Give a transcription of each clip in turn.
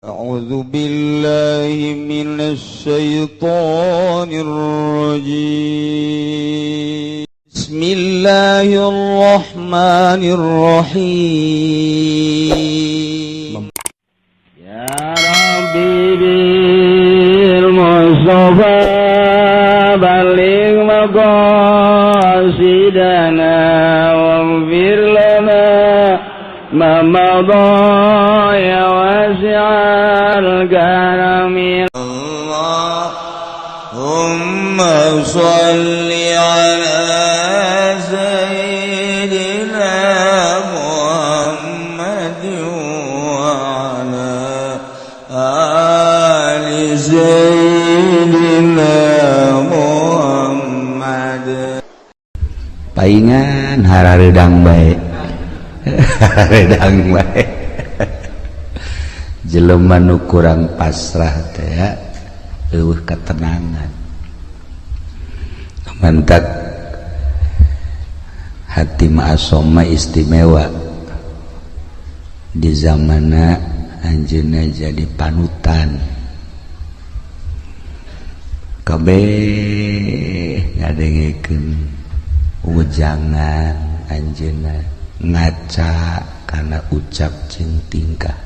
أعوذ بالله من الشيطان الرجيم. بسم الله الرحمن الرحيم. يا ربي بالمصطفى بلغ مقاصدنا واغفر لنا ما مضى يا واسع الكرم. اللهم صل على سيدنا محمد وعلى آل سيدنا محمد. Paingan harareudang bae, hareudang bae. Jelema nu kurang pasrah teh eueuh ketenangan. Mantak hati ma'asoma istimewa di zamana anjeunna jadi panutan kabeh, ngadengekeun wejangan anjeunna, ngaca kana ucap jeung tingkah,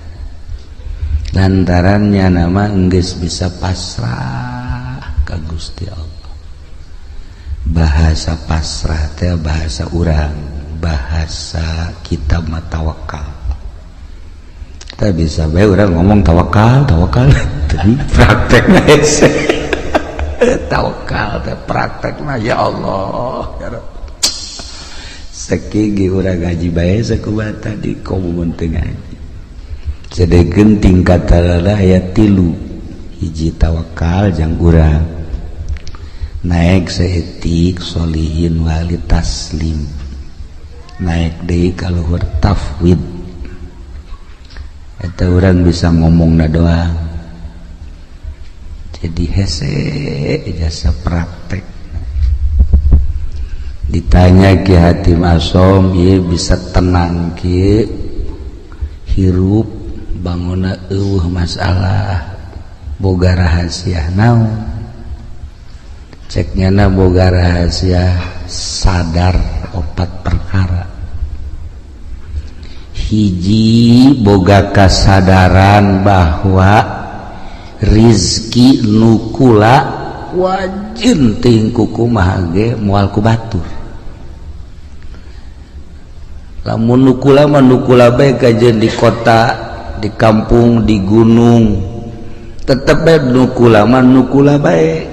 lantarannya nama enggeus bisa pasrah ka Gusti Allah. Bahasa pasrah teh bahasa urang, bahasa kitab mah tawakal. Kita bisa bae urang ngomong tawakal, tawakal, tapi praktekna hese. Tawakal teh praktekna ya Allah ya Rabb. Sakigi urang ngaji bae sakumaha tadi, komo mun teu ngaji. Sedekeun tingkatan aya tilu: hiji tawakal jang urang, naik saeutik solihin wali taslim, naik deui ka luhur tafwid. Eta urang bisa ngomongna doang jadi hese jasa praktek. Ditanya Ki Hatim Asom, ieu bisa tenang ki hirup bangunna eueuh masalah, boga rahasia naon? Cek nyana boga rahasia sadar opat perkara. Hiji, boga kasadaran bahwa rizki nukula wajin ting kumaha ge moal ku batur. Lamun nukula mah nukula bae, kajeun di kota, di kampung, di gunung, tetep bae nukula mah nukula bae.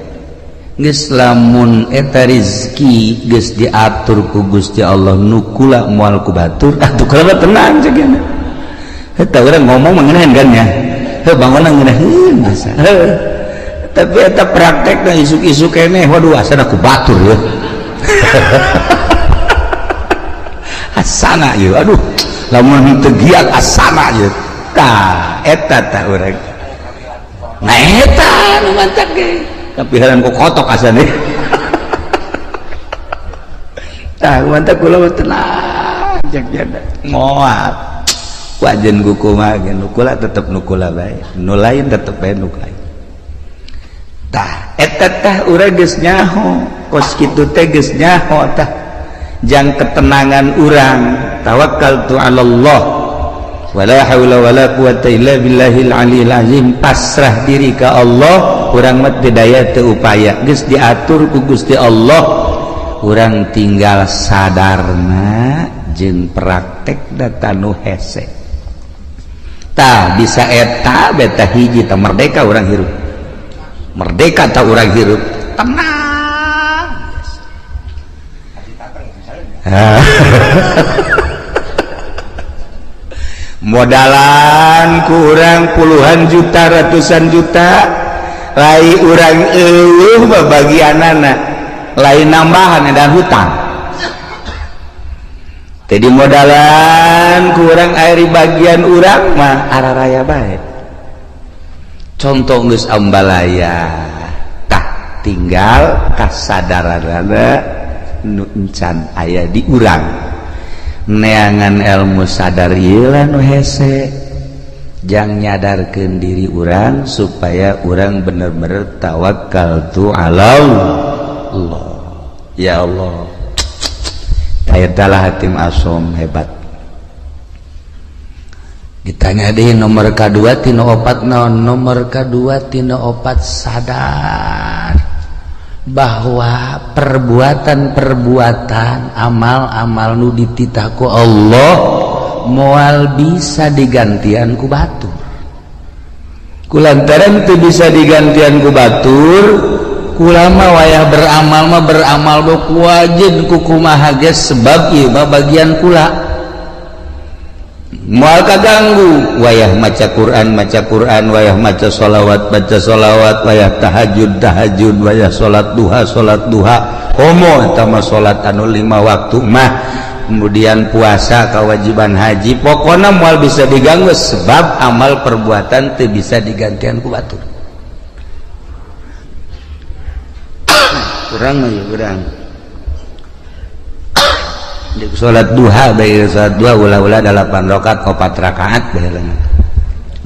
Geus lamun eta rizki geus diatur ku Gusti Allah nukula moal ku batur, atuh kula tenang cek. Eta urang ngomong mengenahan kan ya, heuh bangunna ngeunaheun biasa. Heuh, tapi eta praktekna isuk-isuk keneh, waduh, asana ku batur ya, asana ieu, aduh, lamun teu giat asana ieu. Tah eta tah urang, nah eta nu mantak ge kapiharan ku kotok asane. Tah mantak kula mah tenang cek jada moal wajen ku kumaha ge nukula tetep nukula bae, nu lain tetep bae nu lain. Tah eta tah urang geus nyaho kos kitu teh, geus nyaho tah jang ketenangan urang. Tawakkaltu 'ala Allah wala haula wala quwata illa billahil aliyil azim, pasrah diri ka Allah. Urang mah teu daya teu upaya, geus diatur ku Gusti Allah, urang tinggal sadarna jeung praktek data nu hese. Tah bisa eta beta hiji tah merdeka urang hirup, merdeka tah urang hirup tenang. Modalan kurang puluhan juta, ratusan juta, lain urang eueuh babagianana, lain nambahan dan hutang. Jadi modalan kurang air bagian urang mah araraya bae. Contoh geus ambalaya, tah tinggal kasadaranana nu encan aya di urang, neangan ilmu sadar ieu lah nu hese. Jang nyadarkeun diri urang supaya urang bener-bener tawakal tu ala Allah. Ya Allah, adalah Hatim Asom hebat. Ditanya deh nomor K2 tina opat naon, nomor K2 tina opat sadar bahwa perbuatan-perbuatan amal-amal nu dititah ku Allah moal bisa digantian ku batur. Kulantaran teu bisa digantian ku batur, kulama wayah beramal mah beramal ku wajib ku kumaha ge sebab ieu mah bagian kula. Moal kaganggu wayah maca Quran maca Quran, wayah maca sholawat baca sholawat, wayah tahajud tahajud, wayah salat duha salat duha. Komo eta mah salat anu 5 waktu mah, kemudian puasa kewajiban haji, pokona moal bisa diganggu sebab amal perbuatan teu bisa digantian ku batur. Urang mah ya urang salat duha bae, salat duha ulah-ulah 8 rakaat 4 rakaat bae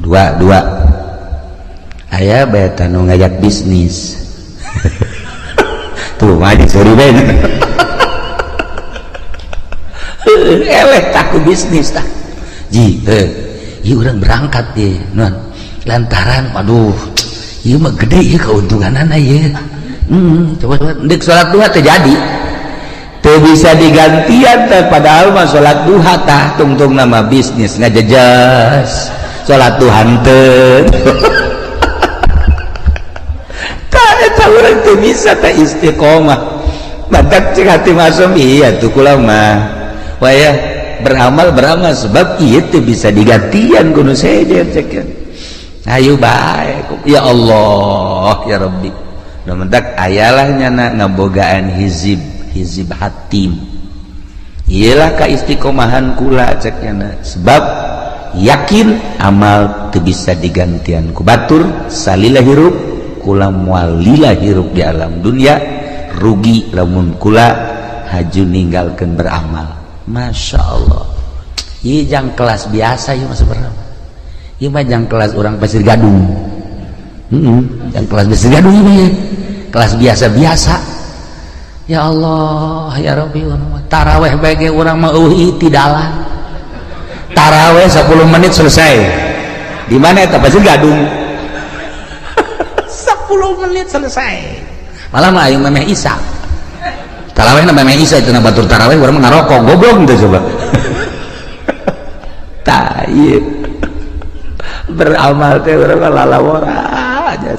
dua dua aya bae tanu ngajak bisnis. Tuh mah diseri bae. Eleh takut bisnis tah ji ieu urang berangkat ye non lantaran waduh ieu mah gede ieu keuntunganana ieu. Coba deuk salat duha teh jadi teu bisa digantian teh, padahal mah salat duha tah tungtung nama bisnis ngajejas salat duha henteu. Tah eta urang teu bisa teh istiqomah. Badak cek hati masum iya tuh kula mah wayah beramal beramal sebab ieu teu bisa digantian kudu sejen cek. Ayo bae ya Allah ya Rabbi. Nu mentak ayalah nyana ngabogaan hizib hizib hatim. Iyalah ka istiqomahan kula cek nyana sebab yakin amal teu bisa digantian ku batur salila hirup kula moal lila hirup di alam dunia rugi lamun kula haju ninggalkeun beramal. Masya Allah, ieu jang kelas biasa ieu mah sebenarnya. Ieu mah jang kelas urang Pasir Gadung. Jang kelas Pasir Gadung ieu mah kelas biasa-biasa. Ya Allah, ya Rabbi, taraweh bae ge urang mah eueuh itidalan. Taraweh 10 menit selesai. Di mana eta Pasir Gadung? 10 menit selesai. Malah mah ayeuna memeh isya. Taraweh na memeh isya cenah batur taraweh urang mah ngarokok goblok teh coba. Tah ieu beramal teh urang mah lalawora aja.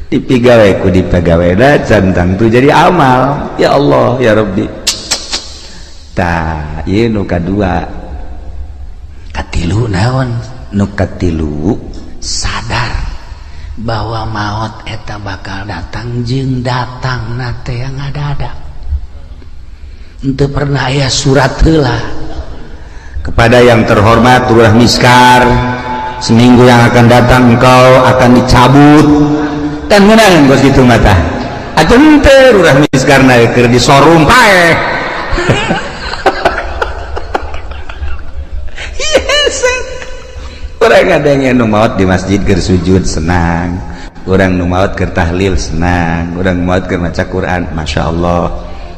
Dipigawe ku dipegawena centang tuh jadi amal. Ya Allah ya Rabbi. Tah ieu nu kadua. Katilu naon? Nu katilu sadar bahwa maut eta bakal datang jeung datang na teh yang ada-ada. Henteu pernah aya surat heula. Kepada yang terhormat Lurah Miskar, seminggu yang akan datang engkau akan dicabut. Dan menang kos kitu mah tah. Atuh henteu Lurah Miskar na keur disorung paeh. Yes. Urang ada yang nu maot di masjid keur sujud senang, urang nu maot keur tahlil senang, urang maot keur maca Quran masyaallah,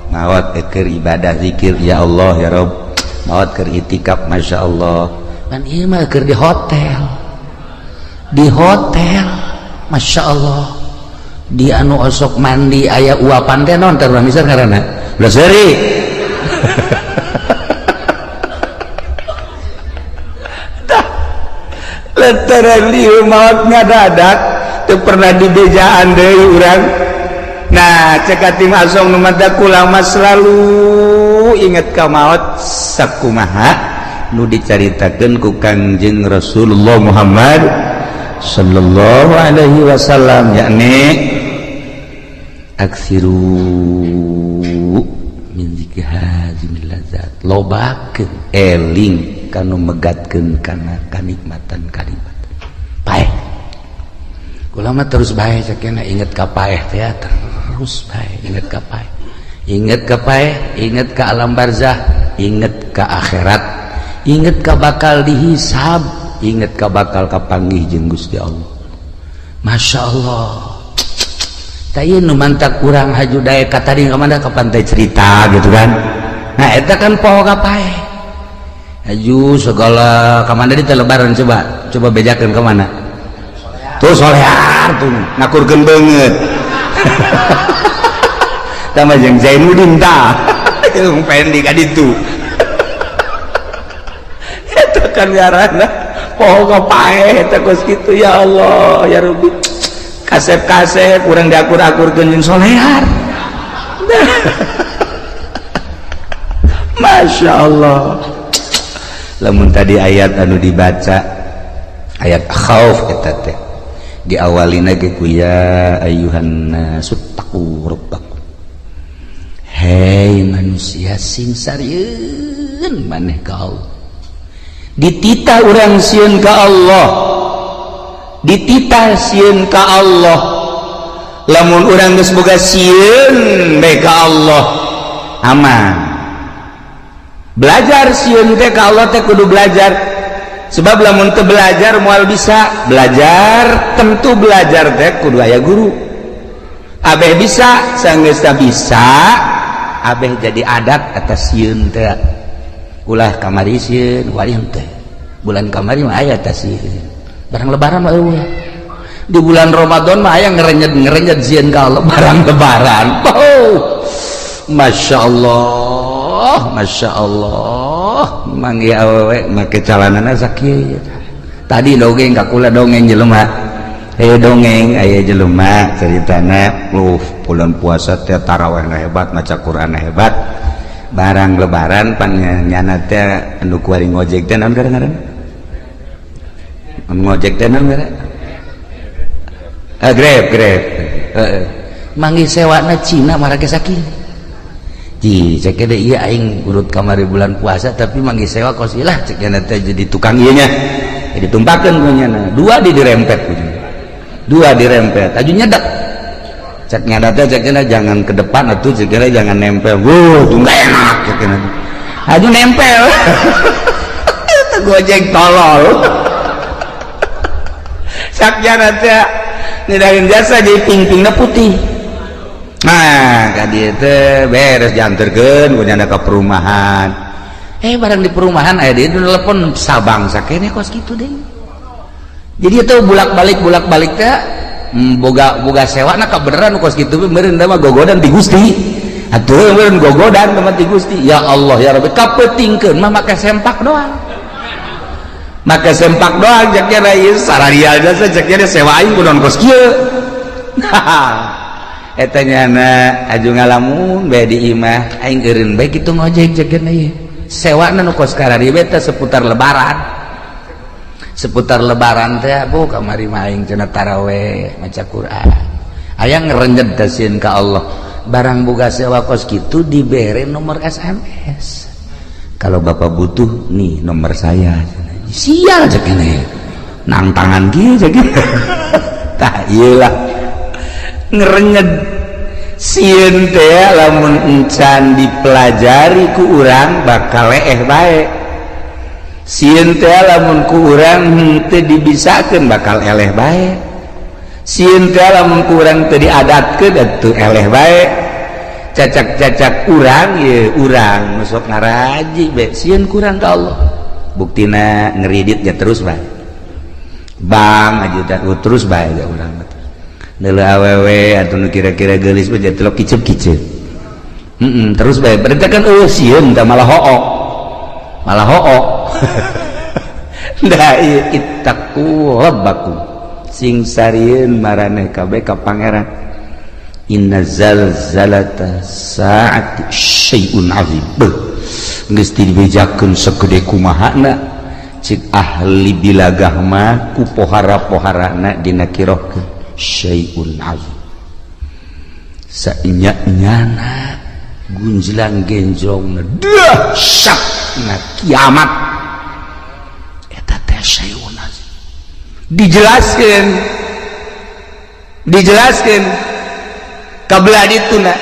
maot keur ibadah zikir ya Allah ya Rabb, maot keur itikaf masyaallah. Kan ieu mah keur di hotel. Di hotel masyaallah. Di anu osok mandi aya uapan teh naon teh urang misal ngaranna? Ulah seuri. Lantaran lieu maot ngadadak teu pernah dibejaan deui urang. Nah, cek Hatim Asong nu mata kula mah selalu inget ka maot sakumaha nu dicaritakeun ku Kangjeng Rasulullah Muhammad sallallahu alaihi wasallam, yakni aksiru min zikri hazimil ladzat, lobakeun eling kanu megatkeun kana kanikmatan kalimat paeh. Kula mah terus bae cekena inget ka paeh teh terus bae inget ka paeh, inget ka paeh, inget ka alam barzah, inget ka akhirat, inget ka bakal dihisab. Inget ka bakal kapanggih jeung Gusti Allah. Masya Allah. Tah ieu nu mantak urang haju daek ka tadi ka mana ka pantai cerita gitu kan. Nah eta kan poho ka paeh. Haju segala ka mana di teh lebaran coba coba bejakeun ka mana. Tuh solear tuh ngakurkeun beungeut. Tambah jeung Zainuddin tah. Jeung Fendi ka ditu. Eta kan ngaranna poho ka paeh eta kos kitu ya Allah ya Rabbi. Kasep-kasep urang diakur-akurkeun jeung solear. Masya Allah. Lamun tadi ayat anu dibaca ayat khauf eta teh diawalina ge ku ya ayyuhan nasu taqu rabbakum. Hei manusia sing sarieun maneh ka Allah. Dititah urang sieun ka Allah. Dititah sieun ka Allah. Lamun urang geus boga sieun bae ka Allah, aman. Belajar sieun teh ka Allah teh kudu belajar. Sebab lamun teu belajar moal bisa. Belajar tentu belajar teh kudu aya guru. Abeh bisa sanggeus teh bisa, abeh jadi adat atas sieun teh. Ulah kamari sieun, wali teh. Bulan kamari mah aya teh sieun. Barang lebaran mah eueuh. Di bulan Ramadan mah aya ngerenyet-ngerenyet sieun ka Allah barang lebaran. Oh. Masya Allah, Masya Allah. Manggih awewe make calanana sakieu. Tadi dongeng ka kula dongeng jelema. Aya dongeng aya jelema caritana, bulan puasa teh tarawih hebat, maca Quran hebat. Barang lebaran pan nyana teh anu kuari ngojek teh naon ngaranna? Ngojek teh naon ngaranna? Grab, Grab. Heeh. Manggih sewana Cina marake sakieu. Ji, cek deh iya aing urut kamari bulan puasa tapi manggih sewa kos ilah cek nyana teh jadi tukang ieu nya. Jadi tumpakeun ku nyana. Dua di dirempet ku. Dua dirempet, aju nyedak. Cek nyana teh cek nyana jangan ke depan atuh cek nyana jangan nempel. Wuh, tuh enggak enak cek nyana. Aju nempel. Itu gojek tolol. Cek nyana teh nyedahin jasa jadi ping-pingna putih. Nah, ka dieu teh beres dianterkeun ku nyana ka perumahan. Barang di perumahan aya dieu telepon Sabang sakene kos kitu deui. Jadi itu bolak-balik teh boga boga sewana kabeneran kos kitu meureun mah gogodan ti Gusti. Atuh meureun gogodan mah ti Gusti. Ya Allah ya Rabbi kapeutingkeun mah make sempak doang. Make sempak doang cek nya ieu sararial jasa cek nya sewa aing kunaon kos kieu. Eta nyana aju ngalamun bae di imah aing eureun bae kitu ngojek cek nya ieu. Sewana nu kos karari bae teh seputar lebaran. Seputar lebaran teh bu kamari mah aing cenah taraweh maca Quran. Aya ngerenjet sieun ka Allah. Barang boga sewa kos kitu dibere nomor SMS. Kalau bapak butuh nih nomor saya. Sial cek ini. Nang tangan kieu cek. Tah ieu lah. Ngerenjet sieun teh lamun encan dipelajari ku urang bakal leeh bae. Sieun teh lamun ku urang henteu dibisakeun bakal eleh bae. Sieun teh lamun ku urang teu diadatkeun atuh eleh bae. Cacak-cacak urang ye urang masuk ngaraji bae sieun kurang ka Allah. Buktina ngeridit ya terus bae. Bang aja teh terus bae ja urang mah. Neuleuh awewe atuh nu kira-kira geulis mah jadi kicep-kicep. Terus bae berarti kan eueuh sieun tah malah hook. Malah hook. Dah ittaqu rabbakum sing sarieun maraneh kabeh ka pangeran. Inna zalzalata saati syai'un azim. Geus dibejakeun segede kumahana cik ahli bilagah mah ku pohara-poharana dina kirohkeun syai'un azim. Sainya-nyana gunjlang genjongna dahsyatna kiamat. Eta teh syai'un azim. Dijelaskeun dijelaskeun kabelah dituna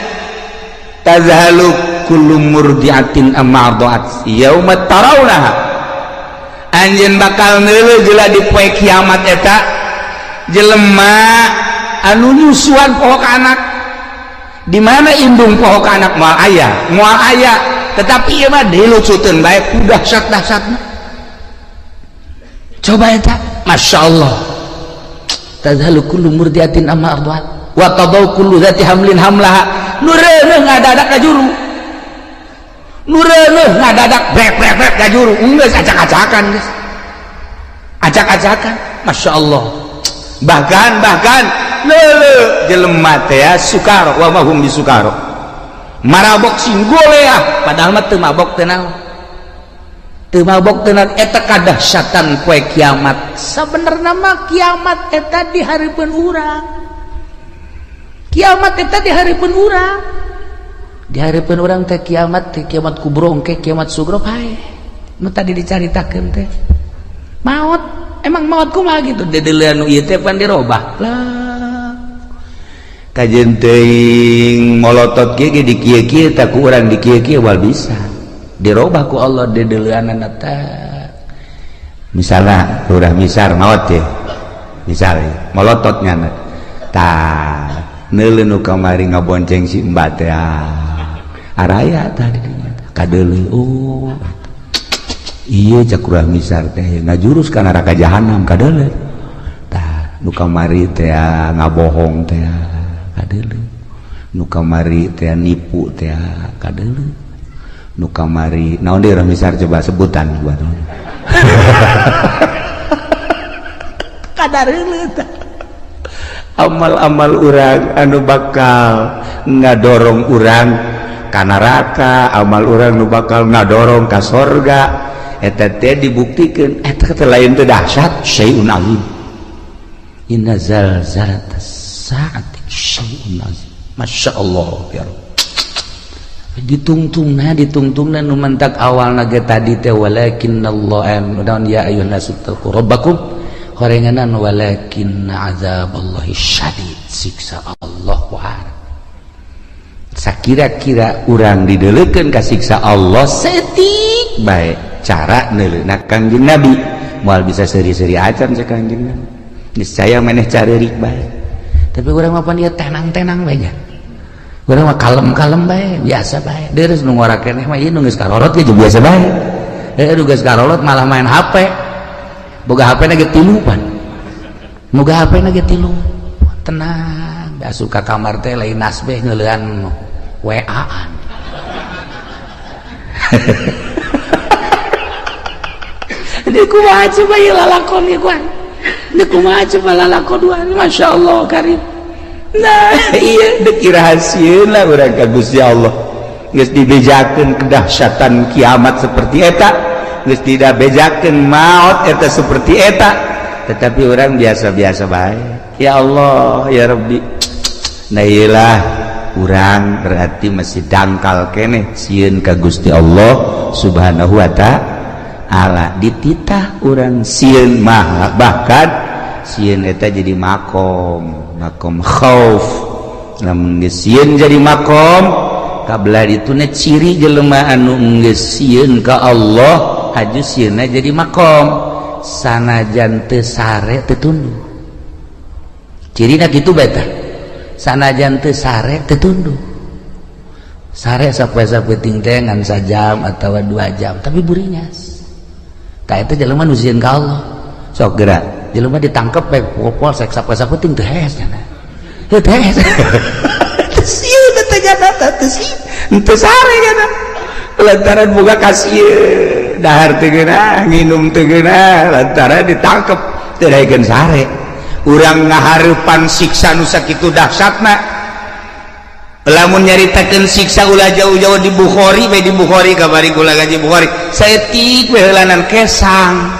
tazhalu kullu murdiatin amma arda'at yauma tarawnaha. Anjeun bakal neuleuh jeula di poe kiamat eta jelema anu nyusuan poho ka anak. Di mana indung poho ka anak moal aya, moal aya. Tetapi ieu mah dilucuteun bae ku dahsyat-dahsyatna. Coba eta, Masya Allah. Tadhalu kullu murdiatin amma arda'at wa tadau kullu dzati hamlin hamlaha. Nu reuneuh ngadadak ka juru. Nu reuneuh ngadadak brek brek brek ka juru. Geus acak-acakan geus. Acak-acakan, Masya Allah. Bahkan leuleuh jelema teh sukaro wa ma hum bisukaro. Marabok sing goleah padahal mah teu mabok teu naon. Teu mabok teu naon eta kadahsyatan poe kiamat. Sabenerna mah kiamat eta di hareupeun urang. Kiamat eta di hareupeun urang. Di hareupeun urang teh kiamat kubro engke kiamat sugro pae. Nu tadi dicaritakeun teh. Maot, emang maot kumaha gitu dedeuleun nu ieu teh pan dirobah. Lah kajeun teuing molotot kieu ge di kieu-kieu tah ku urang di kieu-kieu wal bisa. Dirobah ku Allah dedeuleunana teh. Misalna Lurah Misar maot teh. Misal molotot nyana. Tah neuleuh nu kamari ngabonceng si Mbak teh. Araya tah di dinya kadeuleuh. Oh. Iya cak Lurah Misar teh ngajurus ka neraka jahanam kadeuleuh. Tah nu kamari teh ngabohong teh kadeuleuh. Nu kamari teh nipu teh kadeuleuh. Nu kamari naon deui Lurah Misar coba sebutan buat. Kadareuleut tah. Amal-amal urang anu bakal ngadorong urang ka neraka, amal urang nu bakal ngadorong ka sorga, eta teh dibuktikeun eta teh lain teh dahsyat syai'un azim. Inna zalzalatas saati syai'un azim. Masya Allah ya Rabb. Ditungtungna nu mantak awalna ge tadi teh walakinnallaha naon ya ayyuhan nasu taqu rabbakum horenganan walakinna azaballahi syadid, siksa Allah wahar. Sakira-kira urang dideleukeun ka siksa Allah setik bae cara neuleuna Kangjeng Nabi moal bisa seuri-seuri acan cek Kangjeng Nabi. Niscaya maneh careurik bae. Tapi urang mah pan ieu tenang-tenang bae nya. Urang mah kalem-kalem bae, biasa bae. Deureuh nu ngora keneh mah ieu nu geus karorot ge biasa bae. Heuh nu geus karorot malah main HP. Boga HP na ge tilu pan. Boga HP na ge tilu. Tenang, asup ka kamar teh lain nasbeh ngeulean WA-an. Di kumaha coba ieu lalakon ieu kuan. Di kumaha coba lalakon dua. Masya Allah karim. Nah, iya deuk rahasieun lah urang ka Gusti Allah. Geus dibejakeun kedahsyatan kiamat seperti eta, geus tidak bejakeun maot eta seperti eta, tetapi orang biasa-biasa bae. Ya Allah, ya Rabbi. Nah iyalah urang berarti masih dangkal keneh sieun ka Gusti Allah Subhanahu wa ta'ala. Dititah urang sieun mah bahkan sieun eta jadi makom, makom khauf. Lamun geus sieun jadi makom, kabelah dituna ciri jelema anu geus sieun ka Allah haju sieunna jadi makom sanajan teu sare teu tunduh. Cirina kitu bae tah. Sanajan teu sare teu tunduh. Sare sapoe-sapoe teh ngan sajam atawa 2 jam tapi burinyas. Tah eta jelema nu sieun ka Allah. Sok gerak jelema ditangkep bae polsek sapoe-sapoe teu hees nya. Heuh teu hees. Teu sieun teh jana teh teu sieun. Teu sare jana. Lantaran boga kasieun, dahar teu geunah, nginum teu geunah, lantaran ditangkep teu daekeun sare. Urang ngahareupan siksa nu sakitu dahsyatna. Lamun nyaritakeun siksa ulah jauh-jauh di Bukhari bae, di Bukhari kabari kula gaji Bukhari. Saeutik we heulanan kesang.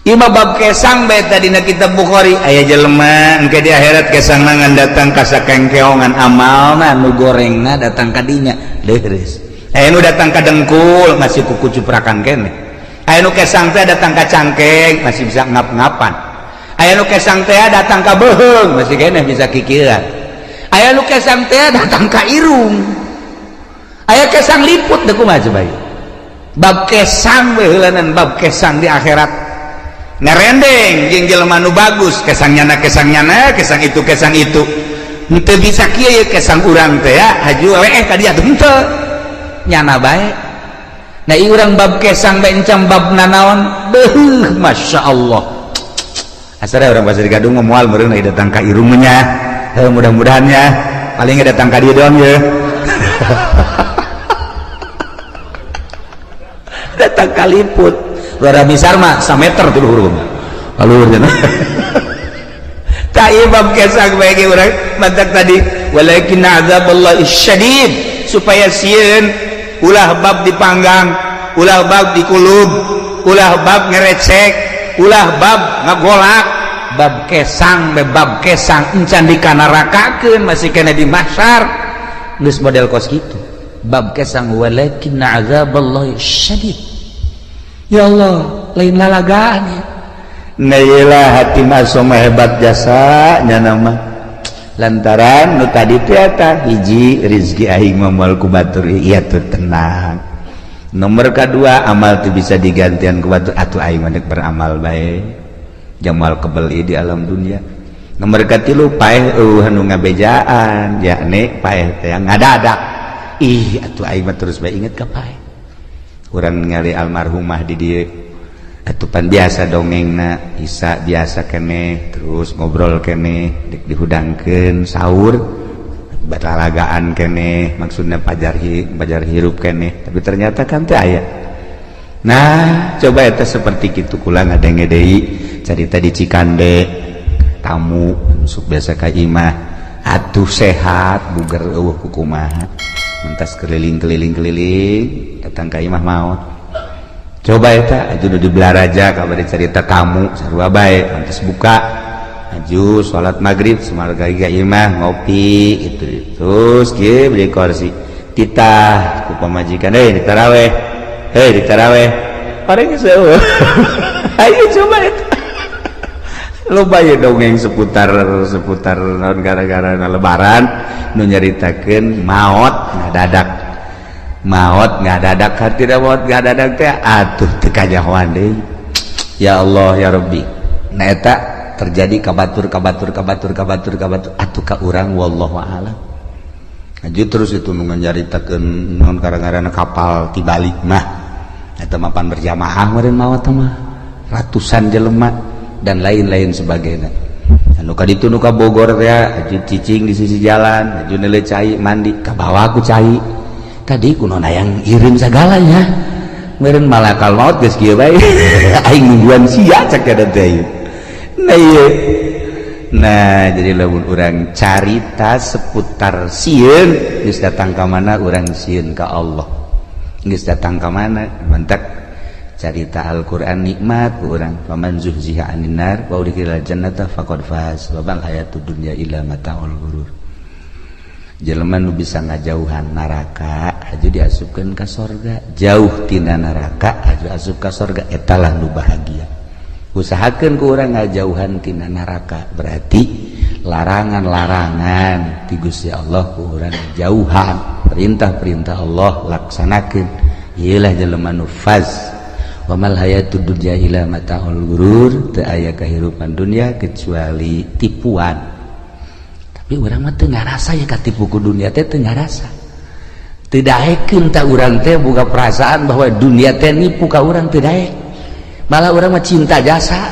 Ieu mah bab kesang bae tadina kitab Bukhari. Aya jelema engke di akhirat kesangna ngan datang ka sakengkeongan amalna nu gorengna datang ka dinya leureus. Aya nu datang ka dengkul masih kuku cuprakan keneh. Aya nu kesang teh datang ka cangkeng masih bisa ngap-ngapan. Aya nu kesang teh datang ka beuheung masih keneh bisa kikieuan. Aya nu kesang teh datang ka irung. Aya kesang liput deui kumaha coba ieu. Bab kesang we heulanan bab kesang di akhirat. Ngarendeng jeung jelema nu bagus, kesang nyana kesang itu kesang itu. Henteu bisa kieu ye kesang urang teh ya, haju we ka dieu henteu. Nyana bae. Nah ieu urang bab kesang bae encam bab nanaon, beuh masyaallah. Asal orang Pasir Gadung moal meureun datang ka irungnya. Heuh mudah-mudahan ya. Paling datang ka dieu doang ye. Datang kaliput. Luar besar mah sameter tuh luhur mah. Luhur cenah. Tak ieu bab kesang bae ge urang mantak tadi walakin azaballahi syadid supaya sieun ulah bab dipanggang, ulah bab dikulub, ulah bab ngerecek, ulah bab ngagolak, bab kesang bab kesang encan dikanarakakeun masih kena di mahsyar geus model kos kitu. Bab kesang walakin azaballahi syadid. Ya Allah, lain lalagaan ya. Nah iyalah hati masuk hebat jasa nyana mah. Lantaran nu tadi teh eta hiji rezeki aing mah moal ku batur ieu tuh tenang. Nomor kedua amal teu bisa digantian ku batur atuh aing mah beramal bae. Jamal kebeli di alam dunia. Nomor katilu paeh eueuh anu ngabejaan yakni paeh teh ngadadak. Ih atuh aing mah terus bae inget ka paeh. Urang ningali almarhumah di dieu atupan biasa dongengna isa biasa keneh terus ngobrol keneh dek dihudangkeun sahur batalagaan keneh maksudna pajar hirup keneh tapi ternyata kan teu aya. Nah coba eta seperti kitu kula ngadenge deui carita di Cikande tamu masuk biasa ka imah atuh sehat buger eueuh kukumaha mentas keliling-keliling-keliling datang ka imah maot. Coba eta aju nu di Belaraja kabar cerita tamu sarua bae mentas buka aju salat magrib sumarga ka imah ngopi itu terus kieu beli kursi titah ku pamajikan heuh di taraweh heuh di taraweh pareng geus eueuh. Ayo coba eta loba ye dongeng seputar naon gara-gara lebaran nu nyaritakeun maot ngadadak hati maot ngadadak teh atuh teu kanyahoan deui. Ya Allah ya Rabbi. Nah eta terjadi ka batur atuh ka urang wallahu a'lam. Aju terus itu nu nyaritakeun naon gara-gara kapal tibalik mah eta mapan berjamaah meureun maot mah ratusan jelema dan lain-lain sebagainya. Anu ka ditu nu ka Bogor teh aju cicing di sisi jalan, aju neuleuh cai mandi ka bawa ku cai. Tadi kuno hayang irim sagalanya. Meureun malakal maut geus kieu bae. Aing nungguan sia cek eta teh. Nah ieu. Nah jadi lamun urang carita seputar sieun geus datang ka mana urang sieun ka Allah. Geus datang ka mana mantak carita Al-Qur'an nikmat ku urang faman zuhziha 'anil nar wa udkhilal jannata faqad faz wa mal hayatud dunya illa mataul ghurur. Jelema nu bisa ngajauhan neraka aju diasupkeun ka sorga, jauh tina neraka aju asup ka sorga eta lah nu bahagia. Usahakeun ku urang ngajauhan tina neraka berarti larangan-larangan ti Gusti Allah ku urang jauhan, perintah-perintah Allah laksanakeun. Ieu lah jelema nu faz. Wa mal hayatud dunya illa mataul ghurur, teu aya kahirupan dunia kecuali tipuan. Tapi urang mah teu ngarasa ya katipu ku dunia teh teu ngarasa. Teu daekeun ta urang teh boga perasaan bahwa dunia teh nipu ka urang teu daek. Malah urang mah cinta jasa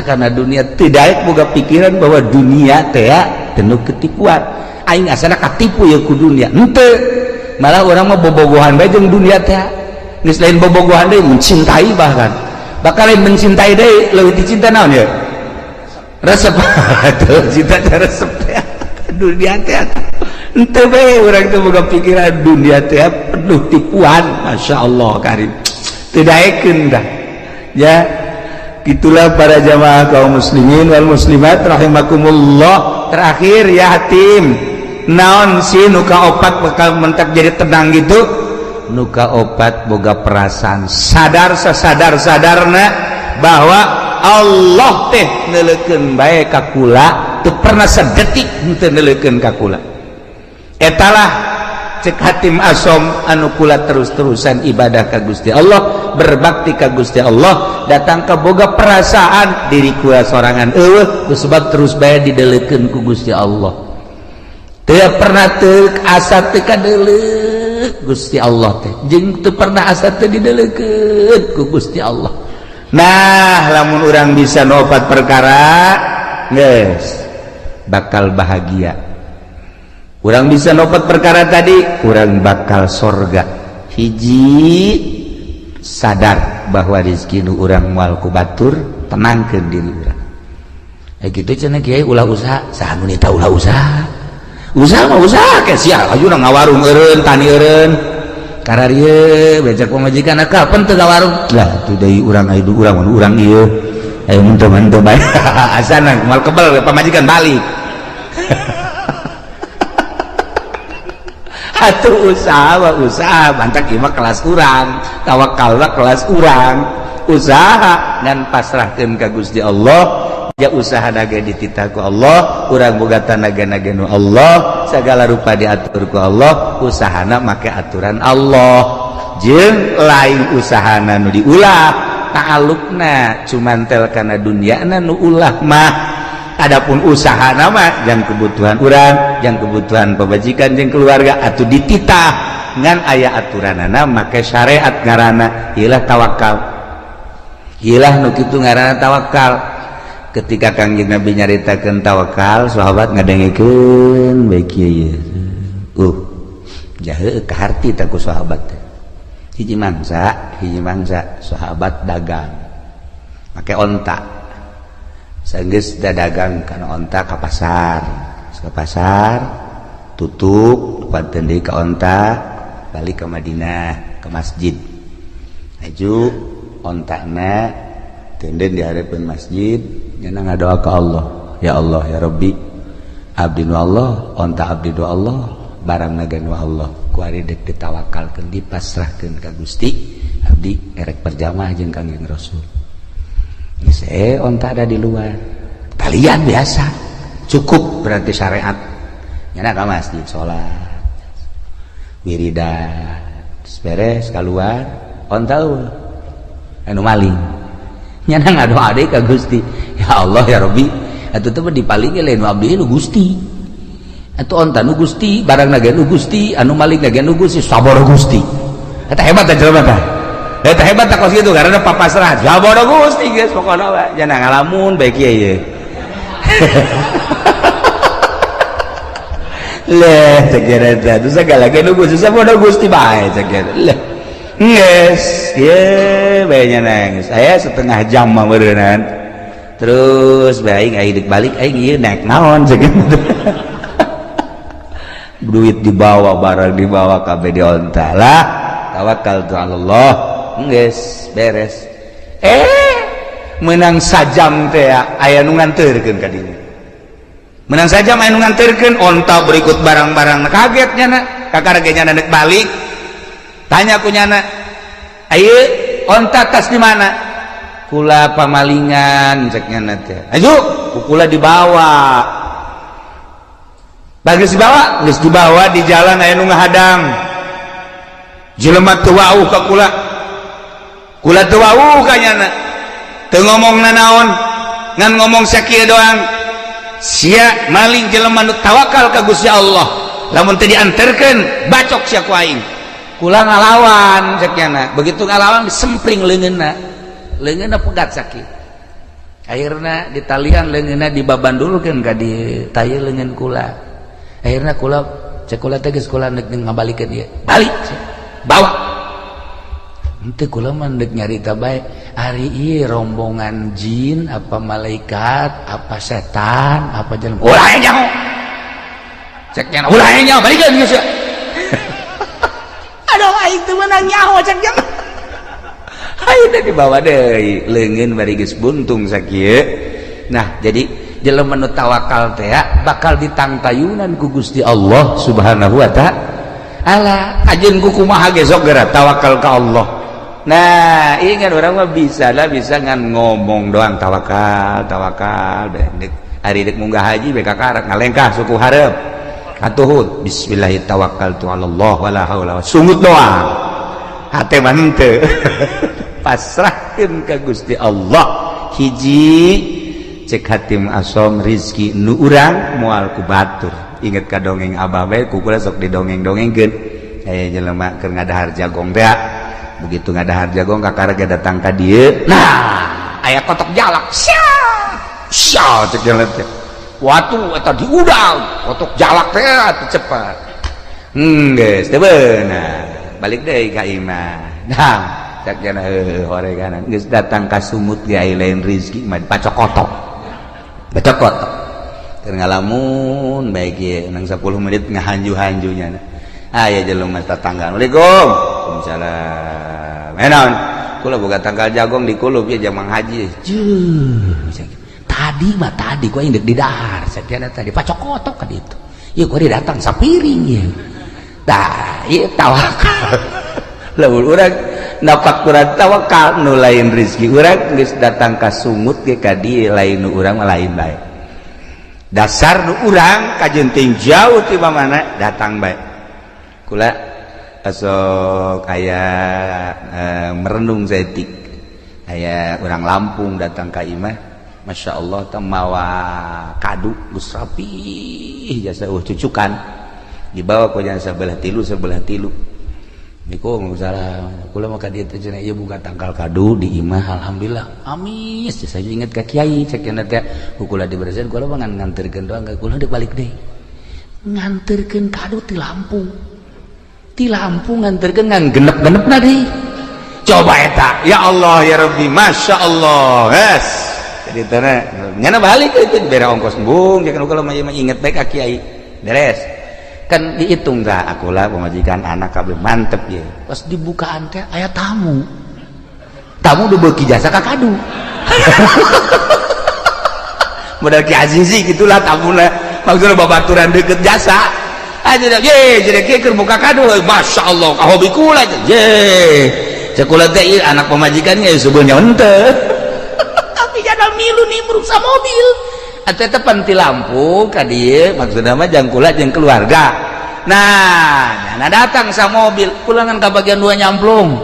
karena dunia teu daek boga pikiran bahwa dunia teh penuh ketipuan. Aing asana katipu ya ku dunia. Henteu. Malah urang mah bobogohan bae jeung dunia teh. Geus lain bobogohan deui mencintai bahkan. Bakal lain mencintai deui leuwih dicinta naon ya? Resep. Tuh cinta teh resep teh dunia teh. Henteu bae urang teh boga pikiran dunia teh penuh tipuan. Masya Allah karim. Teu daekeun dah. Ya, itulah para jamaah kaum muslimin wal muslimat rahimakumullah. Terakhir ya hatim. Naon sih nu kaopat bakal mentak jadi tenang gitu? Nu kaopat boga perasaan sadar sasadar-sadarna bahwa Allah teh neuleukeun bae ka kula, teu pernah sedetik henteu neuleukeun ka kula. Etalah Cek Hatim Asom anu kula terus-terusan ibadah ka Gusti Allah, berbakti ka Gusti Allah, datang ke boga perasaan diri kula sorangan eueuh sebab terus bae didelekeun ku Gusti Allah. Teu pernah teu asa teu kadeleuk Gusti Allah teh, jeung teu pernah asa teu didelekeun ku Gusti Allah. Nah, lamun urang bisa nopat perkara geus bakal bahagia. Urang bisa nopat perkara tadi, urang bakal sorga. Hiji, sadar bahwa rezeki nu urang moal ku batur, tenangkeun diri urang. Eh kitu cenah kiai ulah usaha, saha nu nita ulah usaha. Usaha mah usaha ke sia, aju ngawarung eureun, tani eureun. Kararieu becak pamajikan kapan teu ngawarung? Lah atuh deui urang aya urang mun urang ieu. Ayo mun teu manteu bae. Asana moal kebel pamajikan balik. Atuh usaha mah usaha, bantak ieu mah kelas urang, tawakal mah kelas urang. Usaha ngan pasrahkeun ka Gusti Allah, ya usaha naga dititah ku Allah, urang boga tanaga-naga nu Allah, segala rupa diatur ku Allah, usahana make aturan Allah. Jeung lain usahana nu diulah, ta'alluqna cuman tel kana dunyana nu ulah mah. Adapun usaha nama yang kebutuhan urang, yang kebutuhan pemajikan jeung keluarga atau dititah ngan aya aturanana make syariat ngaranna ilah tawakal. Ilah nu kitu ngaranna tawakal. Ketika Kangjeng Nabi nyaritakeun tawakal, sahabat ngadengekeun bae kieu ye. Jahe kaharti tah ku sahabat teh. Hiji mangsa sahabat dagang make onta. Sanggeus dagang kana onta ka pasar. Ka pasar tutup panten deui ka onta balik ke Madinah ke masjid. Aju ontana tenden di hareupeun masjid nya ngadoa ka Allah. Ya Allah ya Rabbi, abdi nu Allah, onta abdi nu Allah, barang naga nu Allah. Ku ari deuk ditawakalkeun dipasrahkeun ka Gusti, abdi erek berjamaah jeung Kangjeng Rasul. Saya onta ada di luar talian biasa cukup berarti syariat nyana ka masjid salat wiridan beres keluar onta anu maling nyana ngadoa deui ka Gusti, ya Allah ya Rabbi atuh teh dipaling lain abdi nu Gusti atuh onta nu Gusti barang naga nu Gusti anu maling naga nu Gusti sabar Gusti eta hebat teh jelema teh. Eta hebat tak kos gitu karena papasrah jabodo Gusti geus pokona we jangan ngalamun bae kieu ye. Leh cek eta teh segala ge nu Gusti sabodo Gusti bae cek eta. Leh geus ye bae nya nangis. Aya setengah jam mah meureunnan. Terus bae aing deuk balik aing ieu naik naon cek eta. Duit dibawa barang dibawa kabeh di onta lah. Tawakal tu Allah. Geus beres. Menang sajam teh aya nu nganterkeun ka dinya. Menang sajam aya nu nganterkeun onta berikut barang-barang. Kaget nyana, kakara ge nyana deuk balik. Tanya ku nyana, "Ayeuna onta tas di mana?" Kula pamalingan cek nyana teh. Aju, ku kula dibawa. Bagus dibawa, geus dibawa di jalan aya nu ngahadang. Jelema teu wauh ka kula. Kula teu wauh ka nyana. Teu ngomong nanaon, ngan ngomong sakieu doang. Sia maling jelema nu tawakal ka Gusti Allah. Lamun teu dianterkeun, bacok sia ku aing. Kula ngalawan cek nyana. Begitu ngalawan disempring leungeunna. Leungeunna pegat sakieu. Akhirna ditalian leungeunna dibabandulkeun ka dieu, taye leungeun kula. Akhirna kula cek kula teh geus kula neuk ngabalikeun ieu. Balik sia. Bawa. Henteu kula mah deuk nyarita bae ari ieu rombongan jin apa malaikat apa setan apa jelema ulah nyaho cek nya ulah nyaho balikeun geus sia. Aduh aing teu meunang nyaho cek nya. Ayeuna dibawa deui leungeun bari geus buntung sakieu. Nah jadi jelema nu tawakal teh bakal ditangtayunan ku Gusti Allah Subhanahu wa ta'ala. Ajeun ku kumaha ge sok geura tawakal ka Allah. Nah, ingat orang mah bisa lah bisa ngan ngomong doang tawakal, tawakal dek ari dek munggah haji beka karak ngalengkah suku hareup. Katuhun bismillahirrahmanirrahim tawakkaltu wala haula sungut doang hate mah henteu. Pasrahkeun ka Gusti Allah. Hiji cek hatim asom rizki nu urang moal ku batur. Inget ka dongeng abah bae ku kula sok didongeng-dongengkeun. Aya jelema keur ngadahar jagong teh, begitu ngadahar jagong kakara ge datang ka dieu, nah aya kotok jalak sia sia cek jelema teh, watu eta diudang kotok jalak teh atuh cepat. Geus teu beunang balik deui ka imah. Nah cek jana heuh horeganan geus datang ka sumut ge aya lain rizki mah pacokotok pacokotok keur ngalamun bae kieu nang 10 menit ngahanju-hanjunya. Aya jelema tetangga, Assalamualaikum. Waalaikumsalam. Naon kula boga tangkal jagong di kulub ya jamang haji. Jeuh tadi mah tadi gua indek di dahar sakiana tadi pacokotok ka ditu. Ieu gua datang sapiring ieu. Tah ieu tawakal. Lamun urang napak kurang tawakal nu lain rezeki urang geus datang ka sungut ge ka dieu lain nu urang mah lain bae. Dasar nu urang kajenting jauh ti mana datang bae. Kula asok aya merenung saeutik. Aya urang Lampung datang ka imah, Masya Allah teh mawa kadu geus rapih jasa cucukan dibawa ku jasa sebelah tilu sebelah tilu. Niku salah kula mah ka dieu teh cenah ieu buka tangkal kadu di imah alhamdulillah amis saya inget ka kiai cek cenah teh kula dibersihan kula mah ngan nganterkeun doang ka kula deuk balik deui nganterkeun kadu ti Lampung ti Lampung nganterkeun ngan genep-genepna deui coba eta ya Allah ya Rabbi Masya Allah yes jadi tanah nyana balik itu bere ongkos embung jangan kula mah inget bae ka kiai beres kan dihitung dah akulah pemajikan anak kabeh mantep ya pas dibukaan teh aya tamu tamu udah beuki jasa ka kadu modal Ki Azizi gitulah tamuna maksudnya babaturan deket jasa aja dah ye jadi kieu keur buka kadu Masya Allah ka hobi kula ye cek kula teh anak pemajikannya sebenarnya henteu tapi jada milu nimbrung sa mobil atau panti lampu ka dieu maksudna mah jang kula jeung keluarga. Nah nyana datang sa mobil pulangan ka bagian dua nyamplung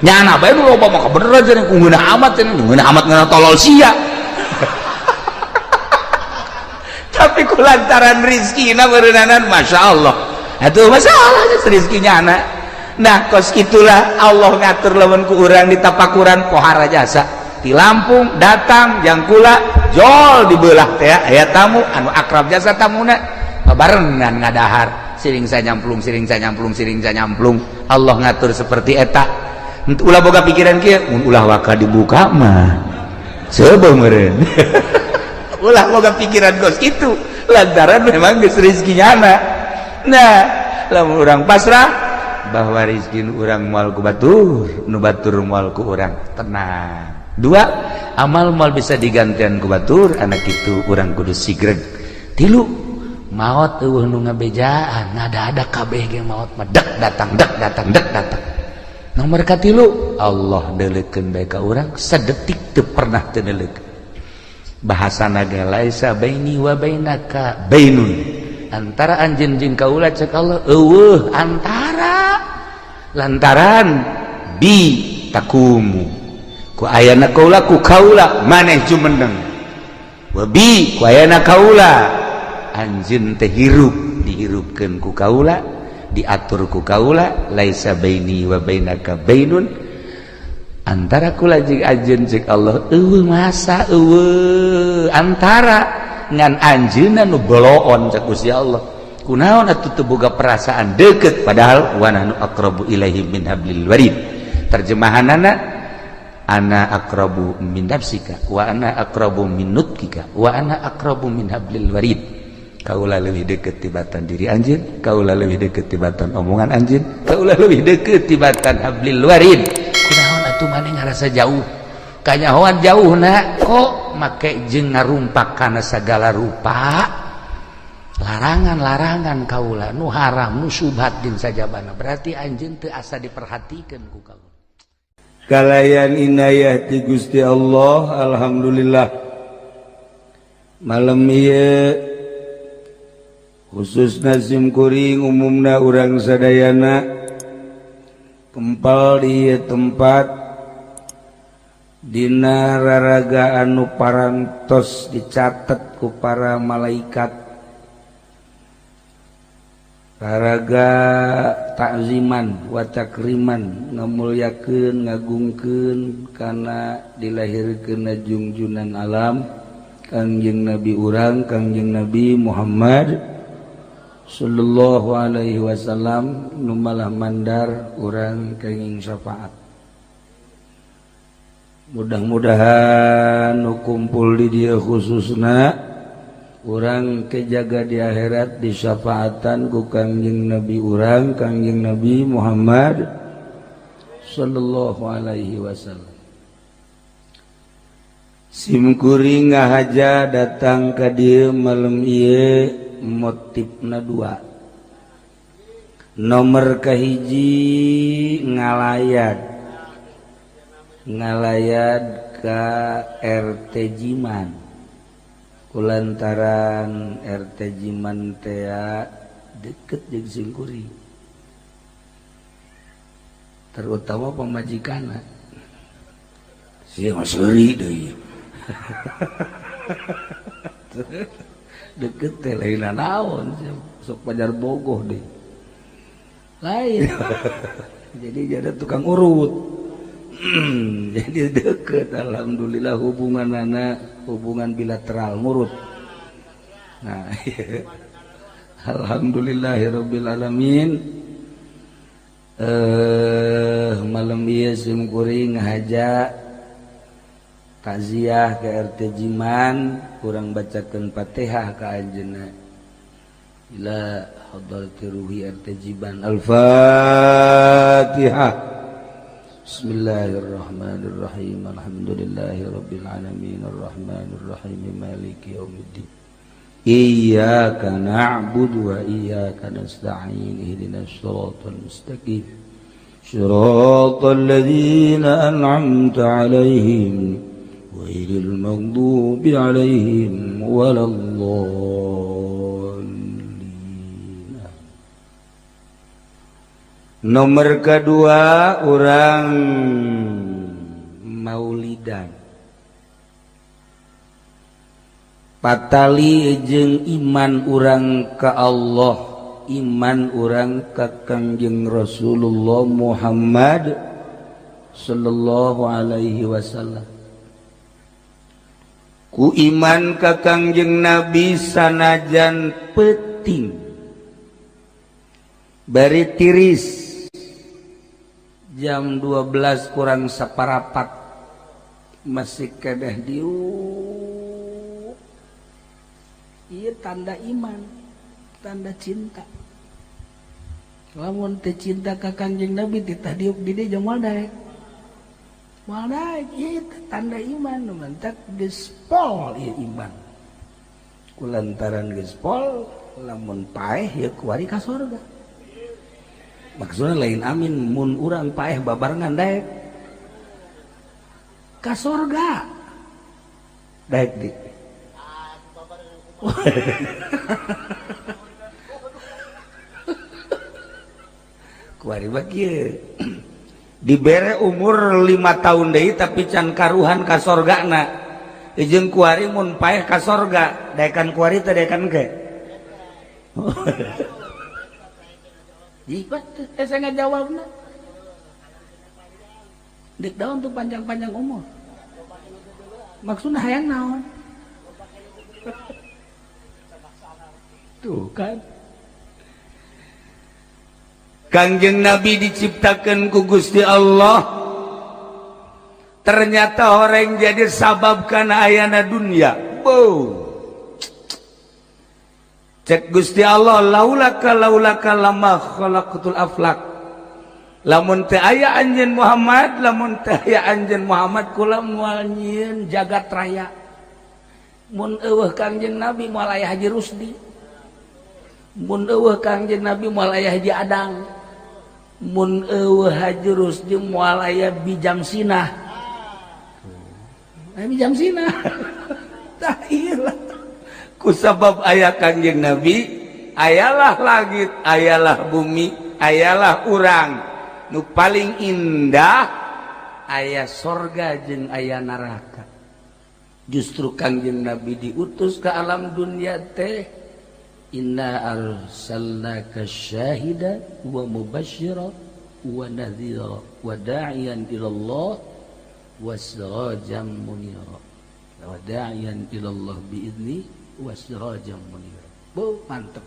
nyana bae nu loba mah kabeneran cenah ngeunah amat cenah ngeunah amat ngeunah tolol sia. Tapi kulantaran rizkina beureunanan Masya Allah atuh masalah rizki nyana. Nah kos itulah Allah ngatur lamun ku urang ditapakuran pohara jasa di Lampung datang jang kula jol dibelah teh aya tamu anu akrab jasa tamuna barengan ngadahar siring sanyamplung siring sanyamplung siring sanyamplung. Allah ngatur seperti eta ulah boga pikiran kieu mun ulah waka dibuka mah seubeuh meureun. Ulah boga pikiran kos kitu lantaran memang geus rezeki nyana. Nah lamun urang pasrah bahwa rezeki urang moal ku batur nu batur moal ku urang tenang. Dua, amal mal bisa digantian ku batur anak itu urang kudu sigreg. Tilu, maot eueuh nu ngabejaan ngada-ada kabeh ge maot mah dek datang dek datang dek datang. Nomor katilu, Allah deuleukeun bae ka urang sadetik teu pernah teu deuleukeun. Bahasana ge laisa baini wa bainaka bainun. Antara anjeun jeung kaula cek Allah eueuh antara lantaran bi takumu ku ayana kaula ku kaula maneh jumeneng wa bi ku ayana kaula anjeun teh hirup dihirupkeun ku kaula diatur ku kaula laisa baini wa bainaka bainun antara kula jeung anjeun cek Allah eueuh masa eueuh antara ngan anjeunna nu boloon cek Gusti Allah kunaon atuh teu boga perasaan deukeut padahal wa nahnu aqrabu ilaihi min hablil warid terjemahanana ana aqrabu min nafsika wa ana aqrabu min nutkika wa ana aqrabu min hablil warid. Kaula leuwih deukeut tibatan diri anjeun, kaula leuwih deukeut tibatan omongan anjeun, kaula leuwih deukeut tibatan hablil warid. Kunaon atuh maneh ngarasa jauh? Kanyahoan jauhna kok make jeung ngarumpak kana sagala rupa larangan-larangan kaula nu haram nu syubhat din sajabana. Berarti anjeun teu asa diperhatikeun ku kaula. Kalayan inayah ti Gusti Allah alhamdulillah malam ieu Khususna simkuring, umumna urang sadayana kempal di tempat dina raraga anu parantos dicatet ku para malaikat, raraga takziman wa takriman, ngamulyakeun ngagungkeun kana dilahirkeun jungjunan alam Kangjeng Nabi urang, Kangjeng Nabi Muhammad sallallahu alaihi wasallam, nu malah mandar urang kenging syafaat. Mudah-mudahan nu kumpul di dieu khususna urang kejaga di akhirat disyafaatan ku Kangjeng Nabi urang, Kangjeng Nabi Muhammad sallallahu alaihi wasallam. Simkuring ngahaja datang ka dieu malam ieu motifna dua. Nomor kahiji ngalayat, ngalayat ka RT Jiman, kulantaran RT Jiman tea deket jeung simkuring, terutama pamajikanna sia mah seuri deui. Deket teh lain naon, sok pajar bogoh deh lain. Jadi jadi tukang urut. Jadi deket, alhamdulillah hubungan anak hubungan bilateral ngurut. Nah, alhamdulillahirabbil alamin. Malam ieu simkuring ngahaja takziah ke RT Jiman, kurang bacakeun Fatihah ka anjeunna ila hadrati ruhi RT Jiman. Al-Fatihah. Bismillahirrahmanirrahim. Alhamdulillahirabbil alamin arrahmanirrahim maliki yaumiddin. Iyyaka na'budu wa iyyaka nasta'in ihdinas siratal mustaqim siratal ladzina an'amta 'alaihim ghairil maghdubi 'alaihim waladdallin. Nomor kedua urang maulidan patali jeung iman urang ka Allah, iman urang ka Kangjeng Rasulullah Muhammad sallallahu alaihi wasallam. Ku iman ka Kangjeng Nabi sanajan peting bari tiris jam 12 kurang separapat masih kedah diuk. Ieu tanda iman, tanda cinta. Lamun teu cinta ka Kangjeng Nabi titah diuk di dieu moal daek. Moal daek, ieu tanda iman, nu mantak geus pol ieu iman. Kulantaran geus pol, lamun paeh ieu kuari ka surga. Maksudna lain amin mun urang paeh babarengan daek ka surga. Daek di. Kuari mah kieu. Dibere umur 5 tahun deui tapi can karuhan ka sorgana. Jeung kuari mun paeh ka sorga, daekan kuari teh daekan ke. Jibat teh saya ngajawabna. Dek daun tuh panjang-panjang umur. Maksudna hayang naon? Tuh kan. Kangjeng Nabi diciptakan ku Gusti Allah, ternyata orang jadi sabab kana ayana dunia. Boom. Cek Gusti Allah, laulaka laulaka lama khalaqatul aflak. Lamun teu aya anjeun Muhammad, lamun teu aya anjeun Muhammad kula moal nyieun jagat raya. Mun eueuh Kangjeng Nabi moal aya Haji Rusdi. Mun eueuh Kangjeng Nabi moal aya Haji Adang. Mun eueuh Haji Rusdi moal aya Bijam Sinah. Aya Bijam Sinah. Tah ieu lah. Ku sabab aya Kangjeng Nabi Ayalah langit, ayalah bumi, ayalah urang. Nu paling indah aya sorga jeung aya neraka. Justru Kangjeng Nabi diutus ke alam dunia teh, inna arsalnaka syahida wa mubasyira wa nadhira wa da'iyan ila Allah wa sirajan munira, wa da'iyan ila Allah biizni wa sirajan munira. Bu, mantep.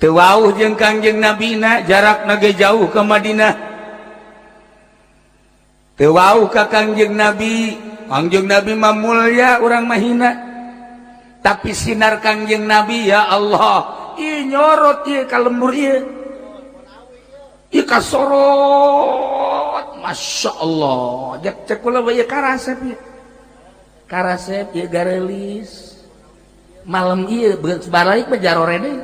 Teu wauh jeung Kangjeng Nabina, jarakna ge jauh ke Madinah. Teu wauh ka Kangjeng Nabi, Kangjeng Nabi mah mulya, urang mah hina. Tapi sinar Kangjeng Nabi, ya Allah, ieu nyorot ieu ka lembur ieu. Ieu kasorot, Masya Allah. Cek cek kula ieu karasep ieu. Karasep ieu garelis. Malam ieu balik mah jarore deui.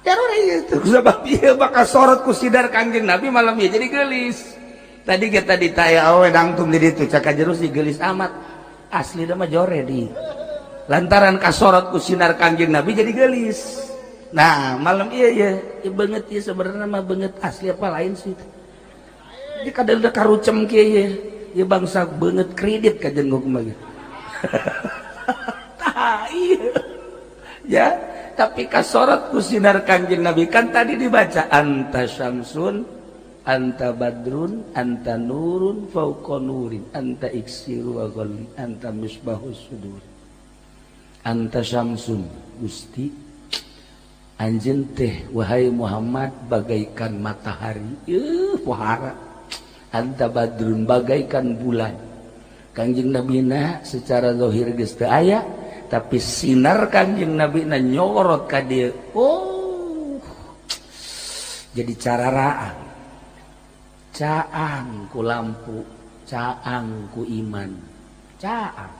Jarore ieu teh sabab ieu bakal sorot ku sinar Kangjeng Nabi malam ieu jadi geulis. Tadi kita ditanya awe dangtum di ditu cak jerus geulis amat. Asli mah jore di. Lantaran kasorot ku sinar Kangjeng Nabi jadi geulis. Nah, malam iya ya, banget ya sebenarnya mah banget asli apa lain sih. Jadi kadang udah karucem kieu ya, ya bangsa banget kredit kajen gua mah. Tah iya. Ya, tapi kasorot ku sinar Kangjeng Nabi kan tadi dibaca anta syamsun, anta badrun, anta nurun fauqa nurin, anta iksiru wa ghalli, anta misbahus sudur. Anta syamsun, Gusti anjeun teh wahai Muhammad bagaikan matahari, pohara. Anta badrun bagaikan bulan. Kangjeng Nabina secara zahir geus teu aya, tapi sinar Kangjeng Nabina nyorot ka dieu. Oh, jadi cararaan. Caang ku lampu, caang ku iman, caang.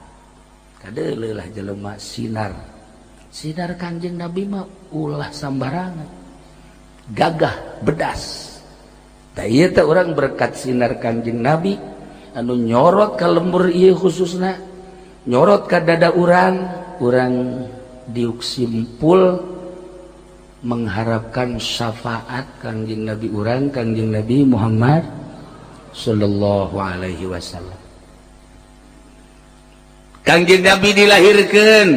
Kadeuleuh lah jelema sinar. Sinar Kangjeng Nabi mah ulah sambarangan. Gagah bedas. Tah ieu teh urang berkat sinar Kangjeng Nabi anu nyorot ka lembur ieu khususna, nyorot ka dada urang, urang diuk simpul mengharapkan syafaat Kangjeng Nabi urang, Kangjeng Nabi Muhammad sallallahu alaihi wasallam. Kangjeng Nabi dilahirkan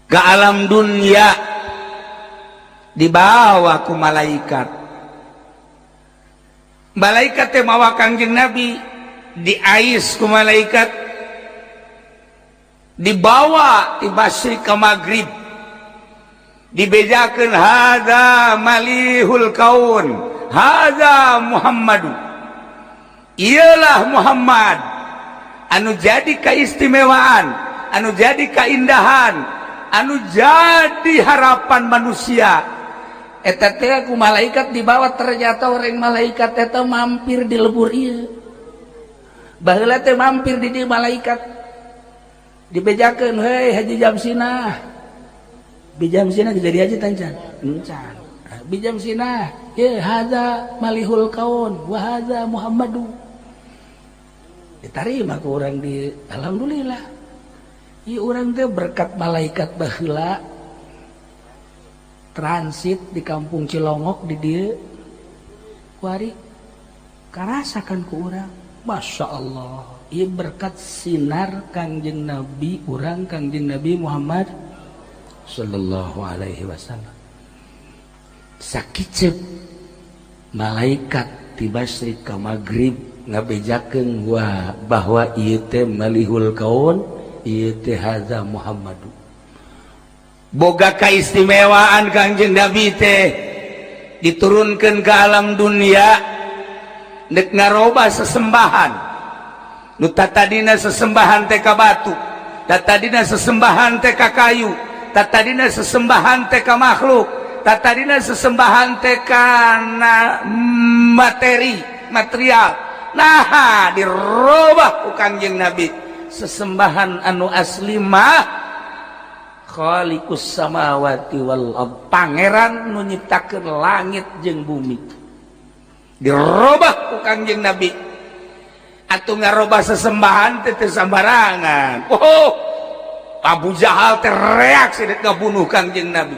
ke alam dunia dibawa ku malaikat. Malaikat teh mawa Kangjeng Nabi, diais ku malaikat, dibawa di masyrik ke maghrib, dibejakeun hadza malihul kaun, hadza Muhammadu. Iyalah Muhammad anu jadi keistimewaan, anu jadi keindahan, anu jadi harapan manusia. Eta teh ku malaikat dibawa, ternyata orang malaikat eta mampir di lebur ieu. Baheula teh mampir di dieu malaikat. Dibejakeun, "Hei Haji Jamsinah." Bijamsinah jadi aja tancan. Encan. Bijamsinah, ye hadza malihul kaun wa hadza Muhammadu. Diterima ku urang di alhamdulillah. Ieu urang teh berkat malaikat baheula transit di kampung Cilongok di dieu kuari karasakan ku urang. Masya Allah, ieu berkat sinar Kangjeng Nabi urang, Kangjeng Nabi Muhammad sallallahu alaihi wasallam. Sakicep malaikat ti masyrik ka maghrib ngabejakeun wah bahwa ieu teh malihul kaun, ieu teh hadza Muhammadu. Boga kaistimewaan Kangjeng Nabi teh diturunkan ke alam dunia nek ngaroba sesembahan. Nu tatadina sesembahan teh ka batu, tatadina sesembahan teh ka kayu, tatadina sesembahan teh ka makhluk, tatadina sesembahan teh kana materi, material. Nah, dirobah ku Kangjeng Nabi sesembahan anu asli mah Khaliqus samawati wal ard, pangeran nu nyiptakeun langit jeung bumi. Dirobah ku Kangjeng Nabi. Atuh ngarobah sesembahan teh teu sambarangan. Oh, Abu Jahal teriak dek ngabunuh Kangjeng Nabi.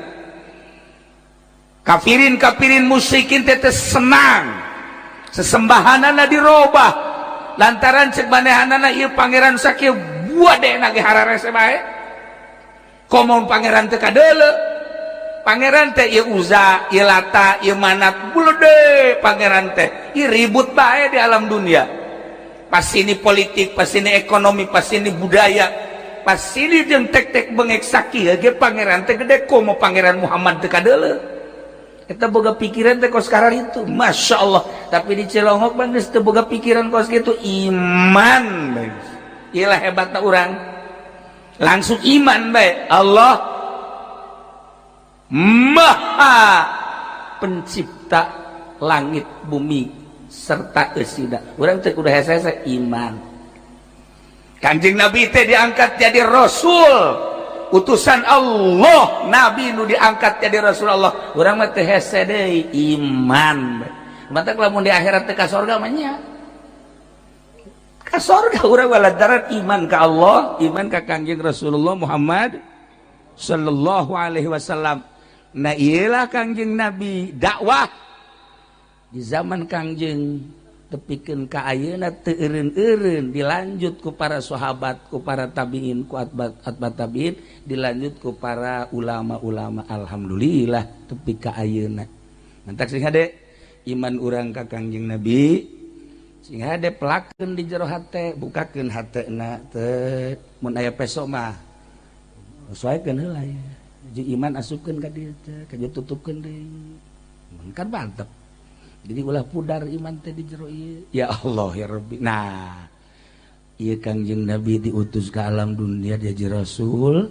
Kafirin kafirin musyrikin teh senang, sesembahanana dirobah lantaran cek manehanana ieu pangeran sakieu buat deh nage hararese bae. Komo pangeran teh kadeuleu, pangeran teh ieu Uza, ieu Lata, ieu Manat, bulede pangeran teh ieu ribut bae di alam dunia. Pas ini politik, pas ini ekonomi, pas ini budaya, pas ini jeung tek-tek bengek sakieu ge pangeran teh gede. Komo pangeran Muhammad teh kadeuleu. Eta boga pikiran teh kos sekarang itu, Masya Allah. Tapi di Cilongok bang geus teu boga pikiran kos gitu, iman bae. Iyalah hebatna urang, langsung iman bae. Allah Maha Pencipta langit bumi serta eusina. Urang teh kudu hese iman. Kanjeng Nabi teh diangkat jadi rasul, utusan Allah. Nabi nu diangkat jadi rasul Allah, urang mah teu hese deui, iman. Matak lamun di akhirat teh ka sorga mah nya ka sorga urang lantaran iman ka Allah, iman ka Kangjeng Rasulullah Muhammad sallallahu alaihi wasallam. Nah, iyalah Kangjeng Nabi dakwah di zaman Kangjeng tepikeun ka ayeuna teu eureun-eureun, dilanjut ku para sahabat, ku para tabiin, ku atba atba tabiin, dilanjut ku para ulama-ulama. Alhamdulillah tepi ka ayeuna. Mantak sing hade iman urang ka Kangjeng Nabi, sing hade pelakeun di jero hate, bukakeun hatena teh. Mun aya peso mah sesuaikeun heula ya. Jeung iman asupkeun ka dieu teh, ka tutupkeun deui kan mantep. Jadi ulah pudar iman teh di jero ieu. Ya Allah ya Rabbi. Nah, ieu Kangjeng Nabi diutus ke alam dunia jadi rasul,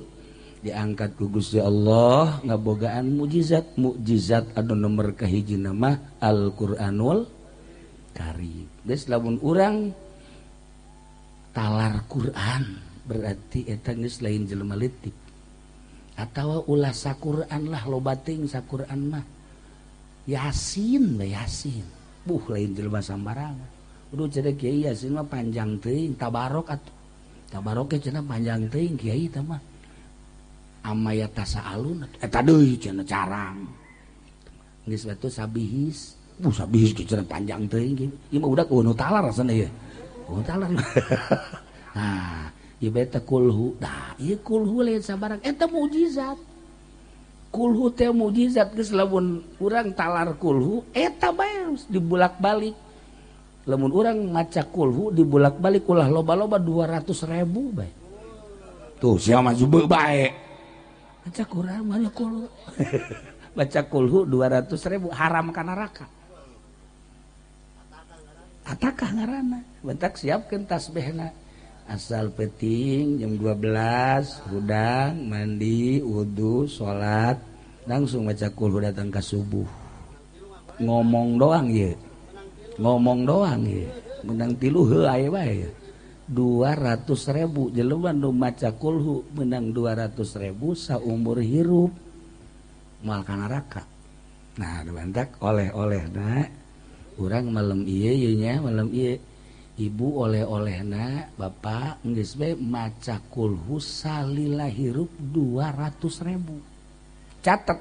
diangkat ku Gusti Allah, ngabogaan mukjizat. Mukjizat anu nomor kahiji nama Al-Qur'anul Karim. Geus, lamun urang talar Quran berarti eta geus lain jelema leutik. Atawa ulah saquran lah, loba teuing saquran mah. Yasin lah, Yasin. Buh, lain jelema sambarangan. Udah cenah kiai Yasin mah panjang teuing, tabarok atuh. Tabarok ge cenah panjang teuing kiai tah mah. Amma yatasaalun eta deui cenah carang. Geus batu sabihis. Buh, sabihis ge cenah panjang teuing. Ieu mah udah nu talar rasana ieu. Oh, talar. Nah, ieu beta kulhu. Nah, ieu kulhu lain sabarang, eta mukjizat. Kulhu teh mukjizat. Geus, lamun urang talar kulhu eta bae dibulak-balik. Lamun urang maca kulhu dibulak-balik, ulah loba-loba, 200.000 bae. Tuh, siapa maju bae. Baca Quran mana kulhu. Baca kulhu 200.000 haram ka neraka. Atakah ngaranna. Bentak siapkeun tasbihna. Asal peting jam 12 hudang, mandi, wudhu, sholat, langsung baca kulhu datang ke subuh. Ngomong doang ya, ngomong doang ya, menang tilu heuh aya bae. 200.000 jelema nu maca kulhu menang 200.000 saumur hirup moal ka neraka. Nah, bantak oleh-oleh na urang malam ieu ieu nya, malam ieu ibu oleh-olehna, bapak, geus bae maca kulhu salila hirup 200.000. Catet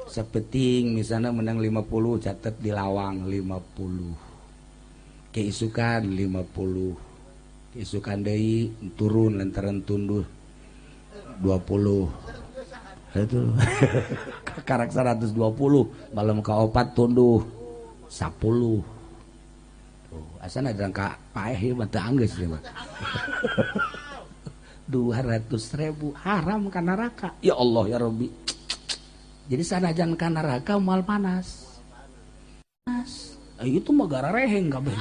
sepeting misalnya menang 50, catet di lawang 50, keisukan 50, keisukan deui turun lantaran tunduh 20, itu karak 120. Malam kaopat tunduh 10. Tuh, asana ada ka paeh ieu mah teu anggeus ieu mah. 200.000 haram ka neraka. Ya Allah ya Rabbi. Jadi sanajan ka neraka moal panas. Panas. Eh, itu mah gara reheng kabeh.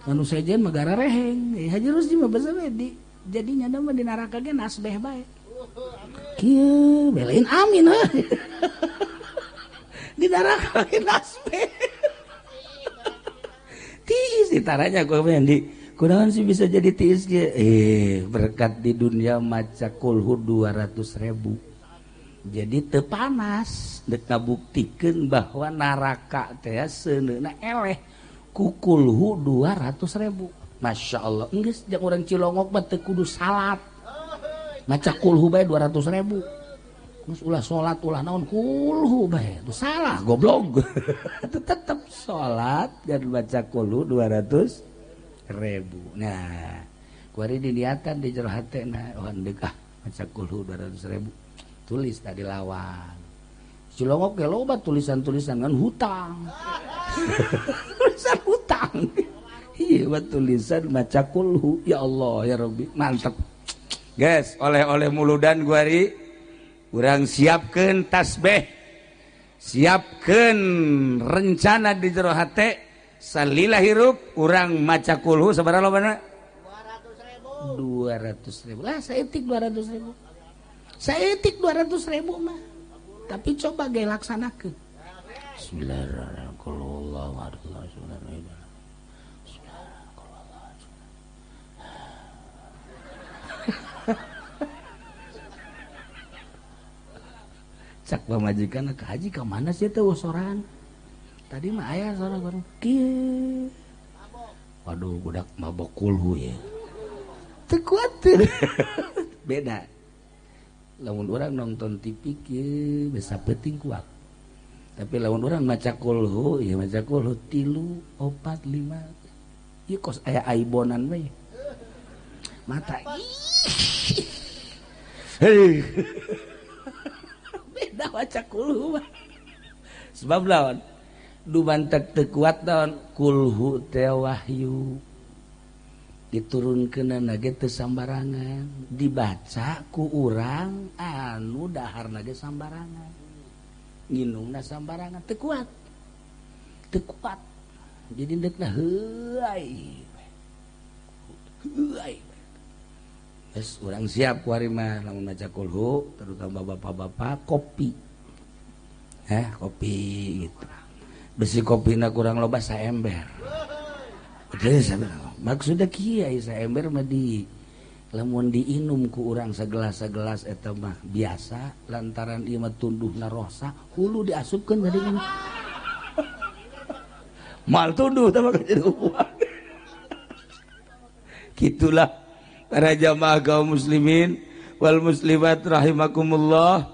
Anu sejen mah gara reheng. Eh, Haji Rusdi mah basa di jadinya mah di neraka ge nasbeh bae. Kieu belain amin heuh. Di neraka ge nasbeh. Tiis ditaranya gua di kunaon sih bisa jadi tiis ge? Eh, berkat di dunia maca kulhu 200.000. Jadi teu panas, dek ngabuktikeun bahwa neraka teh seuneuna eleh ku kulhu 200.000. Masya Allah, geus, jeung urang Cilongok mah teu kudu salat. Maca kulhu bae 200.000. Geus ulah salat ulah naon kulhu bae. Itu salah goblok. Tetep salat dan baca kulhu 200.000. Nah, kuari diniatan di jero hatena oh deuk ah maca kulhu 200.000. Tulis tadi lawan. Cilongok ge loba tulisan-tulisan kan hutang. Tulisan hutang. Iya, tulisan maca kulhu. Ya Allah ya Rabbi, mantep. Guys, oleh-oleh muludan guari urang siapkeun tasbih. Siapkeun rencana di jero hate salila hirup urang maca kulhu sabaraha lobana? 200.000. 200.000. Lah saeutik 200.000. Saeutik 200.000 mah. Tapi coba ge laksanakeun. Bismillahirrahmanirrahim. Cak pamajikan ke haji ke mana sih teh soran? Tadi mah aya soran bareng kieu. Waduh budak mabok kulhu ya. Teu kuatir. Beda. Lamun orang nonton TV kieu bisa penting kuat. Tapi lamun orang maca kulhu, ya maca kulhu 3, 4, 5. Ieu kos aya aibonan we. Mata. Hei. Beda maca kulhu mah. Sebab lawan du bantek teu kuat lawan kulhu teh wahyu. Diturunkeunana ge teu sambarangan, dibaca ku urang anu daharna ge sambarangan. Nginumna sambarangan teu kuat. Teu kuat. Jadi deukna heuay. Heuay. Geus urang siap ku ari mah lamun maca kulhu, terutama bapak-bapak kopi. Kopi gitu. Besi kopina kurang loba saember. Geus maksudna kieu saember mah di lamun diinum ku urang segelas-segelas eta mah biasa lantaran ieu mah tunduhna rosa hulu diasupkeun ka dieu. Mal tunduh tah mah jadi uang. Kitulah para jamaah kaum muslimin wal muslimat rahimakumullah,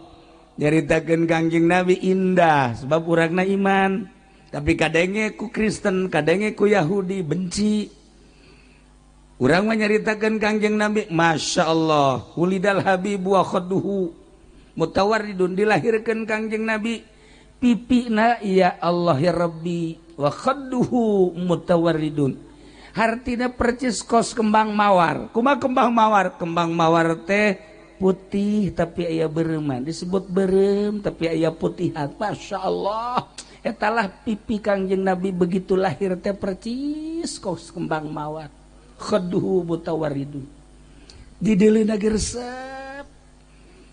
nyaritakeun Kangjeng Nabi indah sebab urangna iman, tapi kadenge ku Kristen, kadenge ku Yahudi benci. Urang mah nyaritakeun Kangjeng Nabi, Masya Allah, wulidal habibu wa khadduhu mutawarridun, dilahirkeun Kangjeng Nabi pipina ya Allah ya Rabbi, wa khadduhu mutawarridun, hartina percis kos kembang mawar. Kumaha kembang mawar? Kembang mawar teh putih tapi aya bereuman, disebut berem tapi aya putihan. Masya Allah, etalah pipi Kangjeng Nabi begitu lahir teh percis kos kembang mawar. Khadduhu mutawarridun, dideleuna ge resep.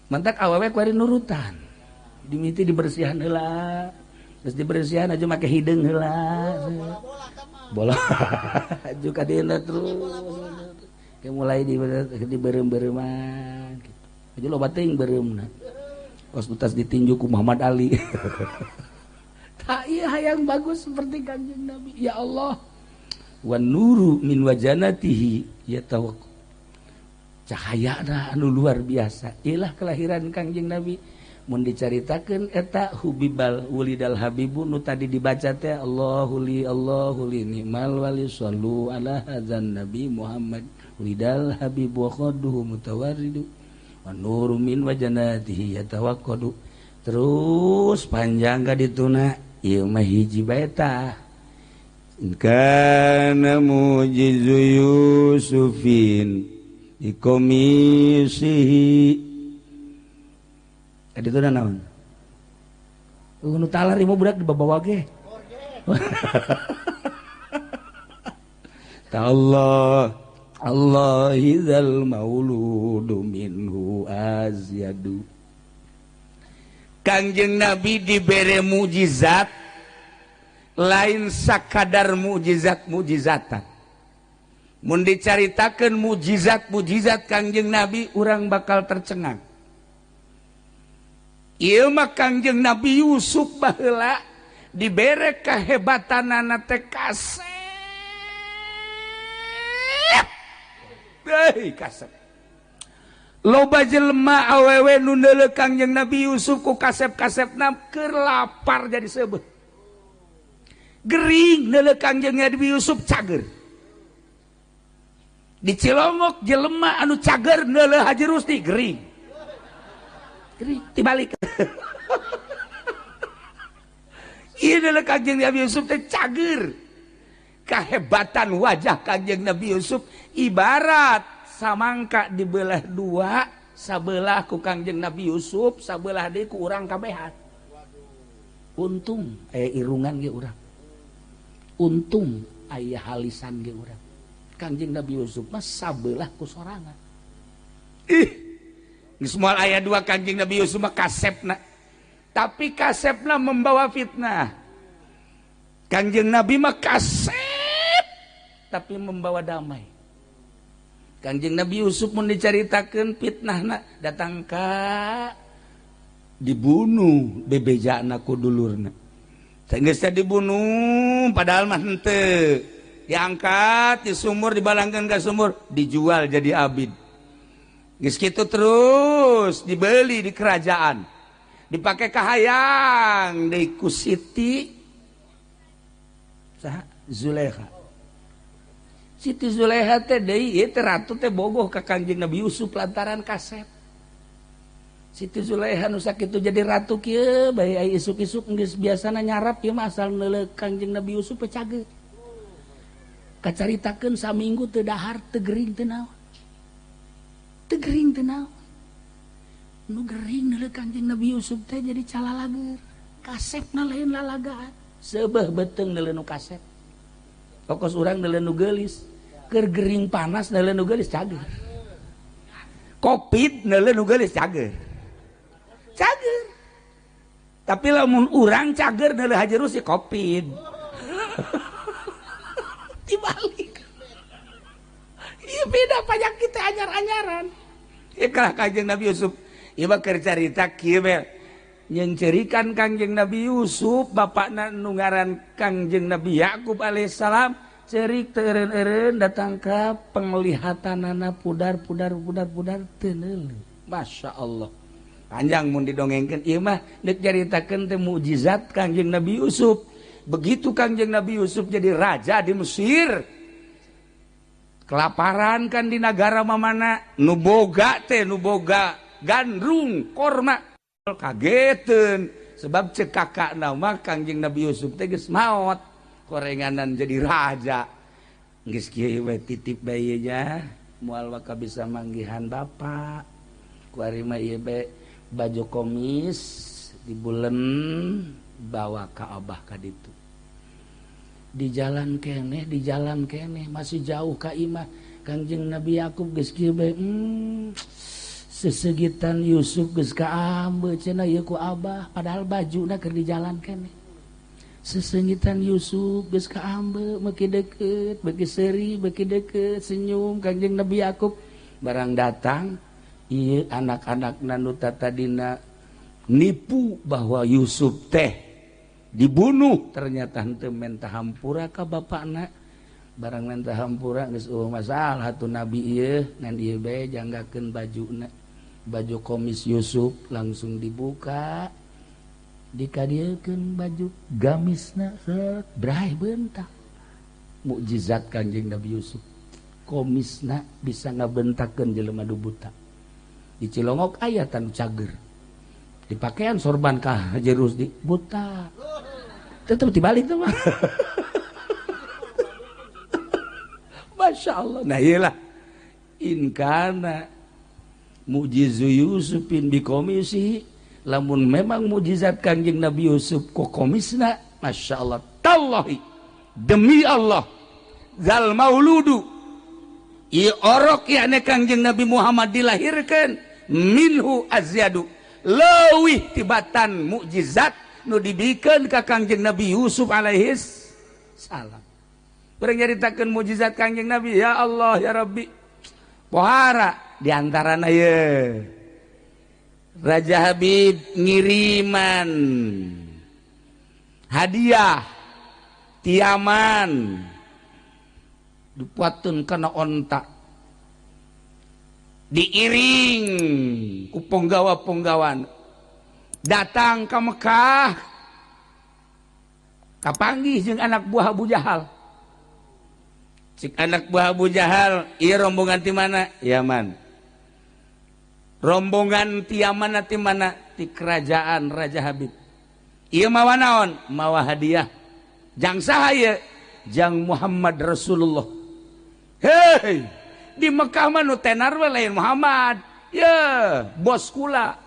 Mantak awewe kuari nurutan, dimiti dibersihan heula, geus dibersihan aja make hideung heula. Bola aju ka dieuna terus. Kayak mulai di berem-bereman gitu. Aja loba teuing bereumna. Kos utas ditinju ku Muhammad Ali. Tak ieu hayang bagus seperti Kangjeng Nabi. Ya Allah. Wan nuru min wajanatihi yatawak. Cahayana anu luar biasa. Ilah kelahiran Kangjeng Nabi. Mun dicaritakeun eta hubibal wulidal habibu nu tadi dibaca teh Allahu li Allahu li ni'mal wali sallu ala hadzan nabi Muhammad wulidal habibu wa khadduhu mutawarridu wa nuru min wajanatihi yatawaqqadu. Terus panjang ka dituna ieu mah hiji bae tah. Kana mujizu Yusufin dikomisihi. Tadi itu naon? Nu talar ieu budak dibawa ge. Ta Allah Allah idzal mauludu minhu azyadu. Kangjeng Nabi dibere mukjizat lain sakadar mukjizat-mukjizatan. Mun dicaritakeun mukjizat-mukjizat Kangjeng Nabi urang bakal tercengang. Ieu mah Kangjeng Nabi Yusuf baheula dibere kehebatanana teh kasep. Deui kasep. Loba jelema awewe nu neuleuh Kangjeng Nabi Yusuf ku kasep-kasepna keur lapar jadi seubeuh. Gering neuleuh Kangjeng Nabi Yusuf cager. Di Cilongok jelema anu cager neuleuh Haji Rusdi gering. Gering tibalik. Ieu neuleuh Kangjeng Nabi Yusuf teh cager. Kahebatan wajah Kangjeng Nabi Yusuf ibarat samangka dibelah dua, sabelah ku Kangjeng Nabi Yusuf, sabelah deui ku urang kabehan. Untung aya irungan ge urang. Untung aya halisan ge urang. Kangjeng Nabi Yusuf mah sabelah ku sorangan. Ih, geus moal aya dua Kangjeng Nabi Yusuf mah kasepna. Tapi kasepna membawa fitnah. Kangjeng Nabi mah kasep tapi membawa damai. Kangjeng Nabi Yusuf mun dicaritakeun fitnahna datang ka dibunuh bebejana ku dulurna. Geus teh dibunuh padahal mah henteu. Diangkat di sumur, dibalangkeun ka sumur, dijual jadi abid. Geus kitu terus dibeli di kerajaan. Dipake kahayang deui ku Siti saha Zulaikha. Siti Zulaikha teh deui ieu teh ratu teh bogoh ka Kangjeng Nabi Yusuf lantaran kasep. Siti Zulaikha nu sakitu jadi ratu kieu bae ai isuk-isuk geus biasana nyarap ieu mah asal neuleuh Kangjeng Nabi Yusuf teh cager. Kacaritakeun saminggu teu dahar teu gering teu naon. Teu gering teu naon. Nu gering neuleuh Kangjeng Nabi Yusuf teh jadi calalager. Kasepna lain lalagaan. Seubeuh beuteung neuleuh nu kasep. Pokos urang neuleuh nu geulis, keur gering panas neuleuh nu geulis cager. Covid neuleuh nu geulis cager. Cager. Tapi lamun urang cager neuleuh Haji Rusdi Covid. Dibalik. Ieu beda panyakit teh anyar-anyaran. Ieu kalah Kangjeng Nabi Yusuf. Ieu mah keur carita kieu we. Nyeungceurikan Kangjeng Nabi Yusuf bapakna nu ngaran Kangjeng Nabi Yakub alaihissalam cerik teu eureun-eureun datang ka penglihatanana pudar pudar pudar pudar teu neuleuh. Masya Allah. Panjang mun didongengkeun ieu mah deuk caritakeun teh mukjizat Kangjeng Nabi Yusuf. Begitu Kangjeng Nabi Yusuf jadi raja di Mesir, kelaparan kan di nagara mamana, nu boga teh nu boga gandrung korma kageteun sebab cek kakak nama Kangjeng Nabi Yusuf teh geus maot korenganan jadi raja. Geus kieu we titip bae nya moal waka bisa manggihan bapak. Ku ari mah ieu bae baju komis dibulen bawa ka abah ka ditu. Di jalan keneh masih jauh ka imah Kangjeng Nabi Yakub geus kieu bae sesegitan Yusuf geus kaambe cenah ieu ku abah padahal bajuna keur di jalan keneh. Sesengitan Yusuf geus kaambe beuki deukeut beuki seuri beuki deukeut senyum Kangjeng Nabi Yakub barang datang ieu anak-anakna nu tatadina nipu bahwa Yusuf teh dibunuh ternyata henteu menta hampura ka bapakna. Barang menta hampura geus eueuh masalah atuh nabi ieu ngan ieu bae janggakeun bajuna. Baju komis Yusuf langsung dibuka dikadiekeun baju gamisna set brai bentak. Mukjizat Kangjeng Nabi Yusuf komisna bisa ngabentakeun jelema nu buta. Di Cilongok aya tanu cager dipakean sorban ka Haji Rusdi buta tetep dibalik tuh mah. Masya Allah. Nah iyalah in kana mujizu Yusufin bikomisi, lamun memang mujizat Kangjeng Nabi Yusuf ku komisna, Masya Allah tallahi demi Allah zal mauludu ieu orok yakni Kangjeng Nabi Muhammad dilahirkan minhu azyadu leuwih tibatan mukjizat nu dibikeun ka Kangjeng Nabi Yusuf alaihis salam. Urang nyaritakeun mukjizat Kangjeng Nabi, ya Allah ya Rabbi. Pohara di antarana ye Raja Habib ngiriman hadiah tiaman dipuatun kana onta. Diiring ku ponggawa-ponggawan datang ke Mekah, kapanggih jeung anak buah Abu Jahal. Cik anak buah Abu Jahal, ieu rombongan ti mana? Yaman. Rombongan ti mana, ti mana? Ti kerajaan Raja Habib. Ieu mawa naon? Mawa hadiah. Jang saha ieu? Jang Muhammad Rasulullah. Hei, di Mekah mah nu tenar we lain Muhammad. Ye, bos kula.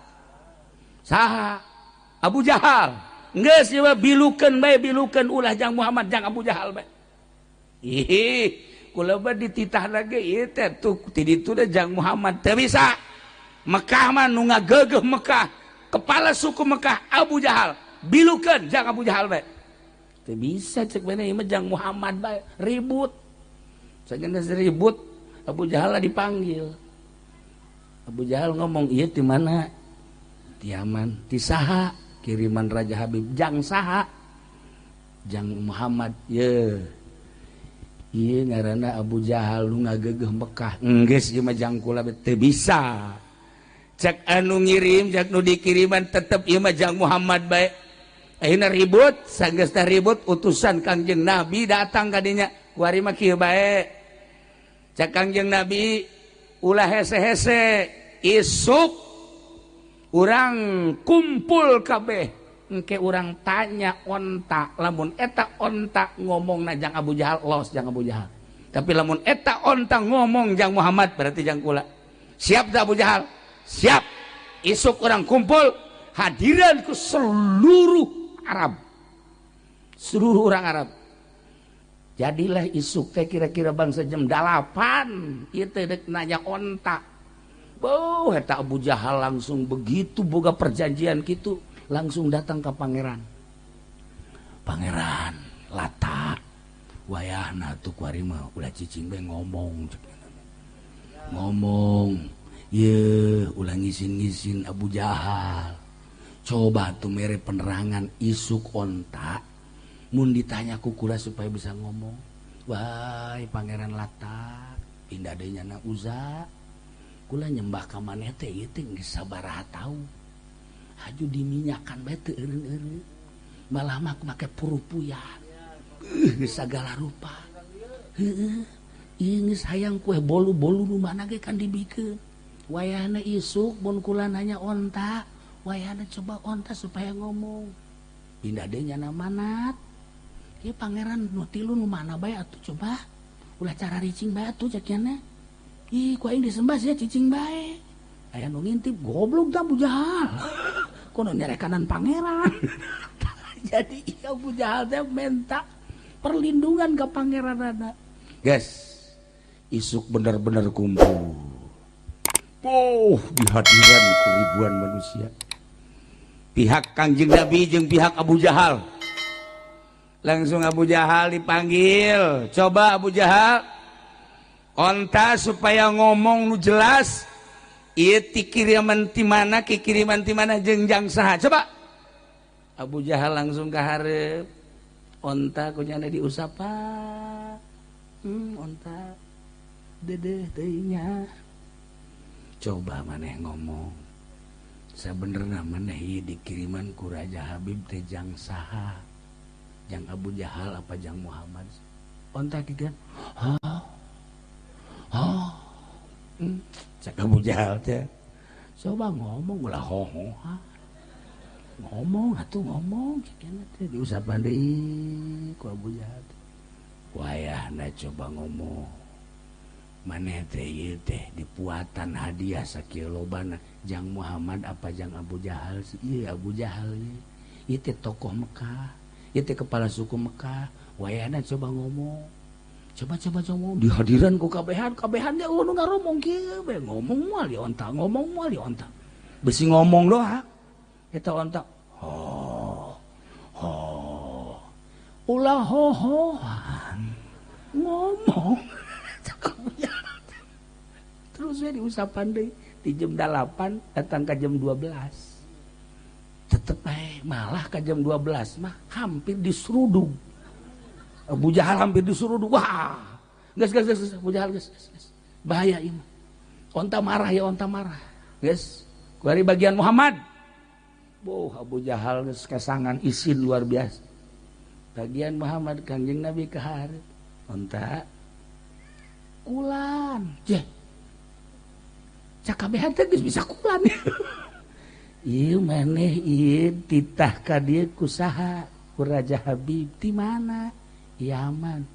Saha? Abu Jahal. Geus ieu bilukeun bae, bilukeun ulah jang Muhammad, jang Abu Jahal bae. Ih, kula mah dititah lagi ieu teh tuh ti ditu teh jang Muhammad teu bisa. Mekah mah nu ngagegeuh Mekah, kepala suku Mekah Abu Jahal. Bilukeun jang Abu Jahal bae. Teu bisa cek bene ieu mah jang Muhammad bae, ribut. Sageuna ribut, Abu Jahal dipanggil. Abu Jahal ngomong, "Ieu ti mana?" "Ti Yaman." "Ti saha?" "Kiriman Raja Habib." "Jang saha?" "Jang Muhammad." "Ye. Ieu ngaranna Abu Jahal nu ngagegeuh Mekah." "Enggeus ieu mah jang kula teu bisa." Cek anu ngirim, cek nu dikiriman tetep ieu mah jang Muhammad bae. Ayeuna ribut, sanggeus teh ribut utusan Kangjeng Nabi datang ka dinya. Kuari mah kieu bae. Cek Kangjeng Nabi ulah hese-hese, isuk urang kumpul kabeh, engke urang tanya onta, lamun eta onta ngomong jang Abu Jahal, los jang Abu Jahal. Tapi lamun eta onta ngomong jang Muhammad, berarti jang kula. Siap dah Abu Jahal? Siap. Isuk urang kumpul, hadiran ke seluruh Arab, seluruh orang Arab. Jadilah isuk teh kira-kira bangsa jam 8 ieu teh dek nanya onta. Beuh, eta Abu Jahal langsung begitu boga perjanjian gitu, langsung datang ke pangeran. Pangeran Lata, wayahna tuh kuari mah ulah cicing bae ngomong. Ngomong, ye ulah ngisin-ngisin Abu Jahal. Coba tuh mere penerangan isuk onta mun ditanya ku kula supaya bisa ngomong. Wahai Pangeran Lata, pindah deui nyana Uza. Kula nyembah ka maneh teh ieu teh geus sabaraha taun. Haju diminyakan bae teu eureun-eureun. Malah mah make purupuya. Geus sagala rupa. Heueuh, ieu geus hayang kue bolu-bolu nu mana ge kan dibikeun. Wayahna isuk mun kula nanya onta, wayahna coba onta supaya ngomong. Pindah deui nyana Manat. Ieu pangeran nu tilu nu mana bae atuh coba. Ulah cara ricing bae atuh cek nya. Ih, ku aing disembah sia cicing bae. Aya nu ngintip, goblok tah Abu Jahal. Kono nyerekanan pangeran. Jadi Abu Jahal teh minta perlindungan ke pangeranana. Guys, isuk bener-bener kumpul. Oh, dihadiran ku ribuan manusia. Pihak Kangjeng Nabi jeung pihak Abu Jahal. Langsung Abu Jahal dipanggil. Coba Abu Jahal, onta supaya ngomong nu jelas. Ieu ti kiriman ti mana, ki kiriman ti mana jeung jang saha. Coba. Abu Jahal langsung ka hareup. Onta kunyana diusapan. Onta dedeh teuing. Coba maneh ngomong. Sabenerna maneh ieu dikiriman ku Raja Habib teh jang saha? Jang Abu Jahal apa jang Muhammad? Onta kieu kan. Hah? Hah? Cak Abu Jahal teh. Coba ngomong ulah hoho. Ngomong atuh ngomong cek teh diusapan deui ku Abu Jahal. Wayahna coba ngomong. Maneh teh ieu teh dipuatan hadiah sakieu lobana jang Muhammad apa jang Abu Jahal sih? Ieu Abu Jahal ieu. Ieu teh tokoh Mekah, ieu teh kepala suku Mekah. Wayahna coba ngomong. Coba-coba ngomong di hadiran ku kabehan, kabehan ge nu ngaromong kieu bae ngomong moal di onta, ngomong moal di onta. Besi ngomong doang. Eta onta. Ho. Ho. Ulah ho-hoan. Ngomong. Terus we diusapan deui di jam 8 datang ke jam 12. Tetep bae malah ke jam 12 mah hampir diseruduk. Abu Jahal hampir diseruduk. Wah. Geus geus geus Abu Jahal geus geus. Bahaya ieu mah. Onta marah ya onta marah. Geus, kuari bagian Muhammad. Boh Abu Jahal geus kesangan isin luar biasa. Bagian Muhammad Kangjeng Nabi ka hareup. Onta kulan. Jeh. Cakabehan teh geus bisa kulan. Ieu maneh ieu titah ka dieu ku saha? Ku Raja Habib ti mana? Yaman.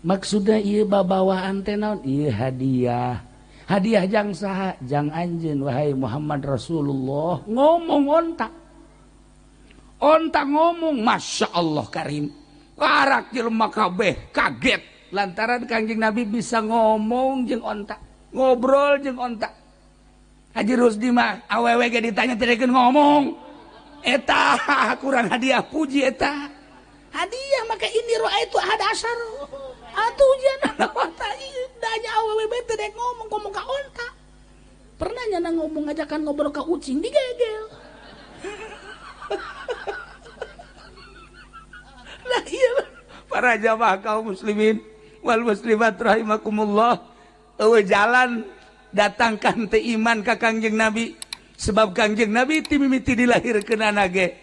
Maksudna ieu babawaan teh naon? Ieu hadiah. Hadiah jang saha? Jang anjeun wahai Muhammad Rasulullah. Ngomong onta. Onta ngomong, Masya Allah Karim. Karak jelema kabeh kaget lantaran Kangjeng Nabi bisa ngomong jeung onta, ngobrol jeung onta. Haji Rusdi mah awewe ge ditanya teu ngomong. Eta kurang hadiah puji eta. Hadiah maka ini roa itu ada asar. Atuh jangan onta ieu danya awewe bae teu dek ngomong ngomong ka onta. Pernah nyana ngomong ngajakan ngobrol ka ucing digegel. Nah iya para jamaah kaum muslimin wal muslimat rahimakumullah, eueuh jalan datangkan teh iman ka Kangjeng Nabi sebab Kangjeng Nabi ti mimiti dilahirkeunana ge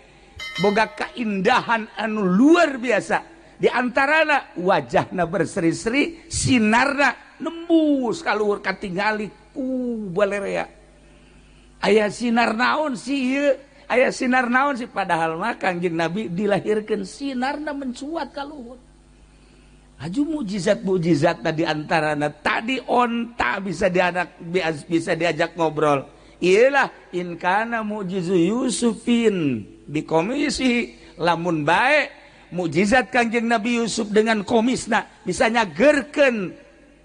boga kaindahan anu luar biasa, di antarana wajahna berseri-seri, sinarna nembus ka luhur katingali ku balerea. Aya sinar naon sih ieu? Aya sinar naon sih, padahal mah Kangjeng Nabi dilahirkeun sinarna mencuat ka luhur. Aju mukjizat-mukjizat tadi antarana tadi onta bisa dianak bisa diajak ngobrol. Iyalah in kana mukjizu Yusufin bikomisi, lamun bae mukjizat Kangjeng Nabi Yusuf dengan komisna bisa nyagerkeun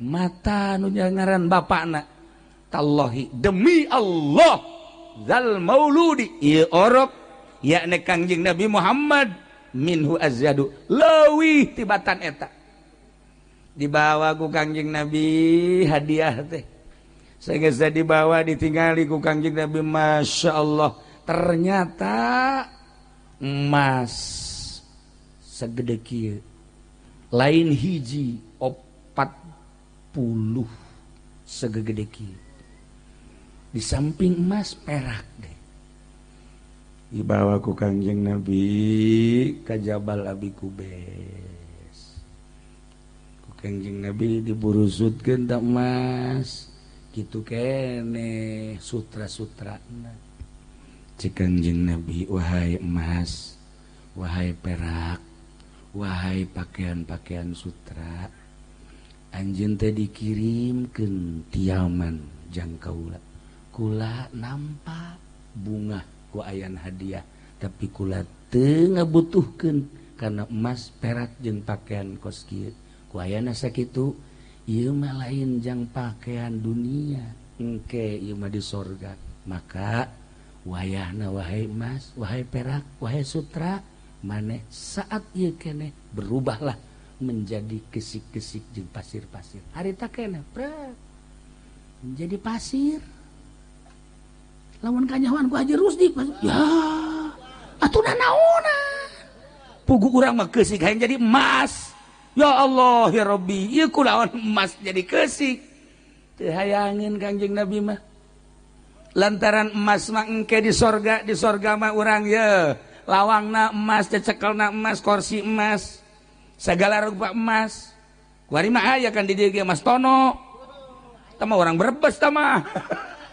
mata nu ngaran bapakna. Tallahi demi Allah zal mauludi ieu orok yakni Kangjeng Nabi Muhammad minhu azyadu leuwih tibatan eta. Dibawa ku Kangjeng Nabi hadiah teh. Sehingga dibawa ditinggali ku Kangjeng Nabi, Masya Allah ternyata emas segede kieu lain hiji 40 segede kieu. Di samping emas perak deh. Dibawa ku Kangjeng Nabi ka Jabal Abi Kubes. Ku Kangjeng Nabi diburusutkeun tak emas kitu keneh sutra-sutrana. Cek Kangjeng Nabi, wahai emas, wahai perak, wahai pakaian-pakaian sutra, anjeun teh dikirimkeun tiaman jang kaula. Kula nampak bunga ku ayan hadiah, tapi kula teu ngabutuhkeun karena emas perak jeung pakaian kos kieu. Ku ayana sakitu ieu mah lain jang pakaian dunia, engke ieu mah di sorga. Maka wayahna wahai emas, wahai perak, wahai sutra, maneh saat ieu keneh berubahlah menjadi kesik-kesik jeung pasir-pasir. Harita keneh prek menjadi pasir. Lamun kanyahoan ku Haji Rusdi, ya atuh nanaonan. Pugu urang mah keusik hayang jadi emas. Ya Allah ya Rabbi, ieu kulaon emas jadi keusik. Teu hayangeun Kangjeng Nabi mah. Lantaran emas mah engke di sorga mah urang ye lawangna emas, cecekelna emas, kursi emas, segala rupa emas. Kuari mah aya kan di dieu ge Mas Tono. Tah mah urang Brebes tah mah.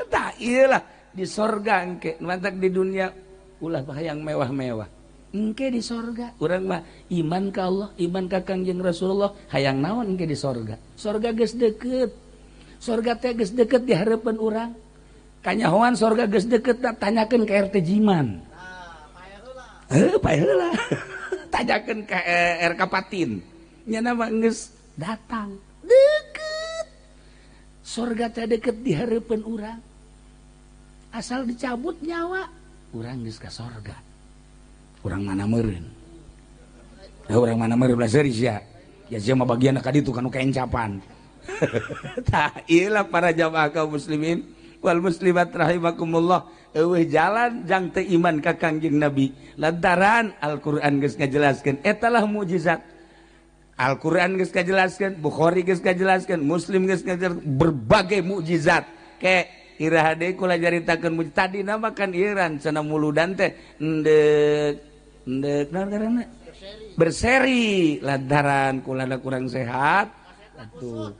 Tah ieu lah di sorga engke, mantak di dunia ulah hayang mewah-mewah. Engke di sorga urang mah iman ka Allah, iman ka Kangjeng Rasulullah, hayang naon engke di sorga. Sorga geus deukeut. Sorga teh geus deukeut di hareupeun urang. Kanyahoan sorga geus deukeut, tanyakeun ka RT Jiman. Heuh, pae heula. Tanyakeun ka RK Patin. Nya mah geus datang. Deukeut. Sorga teh deukeut di hareupeun urang. Asal dicabut nyawa, urang geus ka sorga. Urang mana meureun? Ya urang mana meureun belah seuri sia. Ya sia mah bagian ka ditu kanu kaencapan. Tah ieu lah para jamaah kaum muslimin wal muslimat rahimakumullah, eueuh jalan jang teu iman ka Kangjeng Nabi. Lantaran Al-Qur'an geus ngajelaskeun eta lah mukjizat. Al-Qur'an geus ngajelaskeun, Bukhari geus ngajelaskeun, Muslim geus ngajelaskeun berbagai mukjizat. Ke iraha deui kula caritakeun tadi nama kan iran cenah muludan teh endek endek naon ngaranna berseri lantaran kula kurang sehat atuh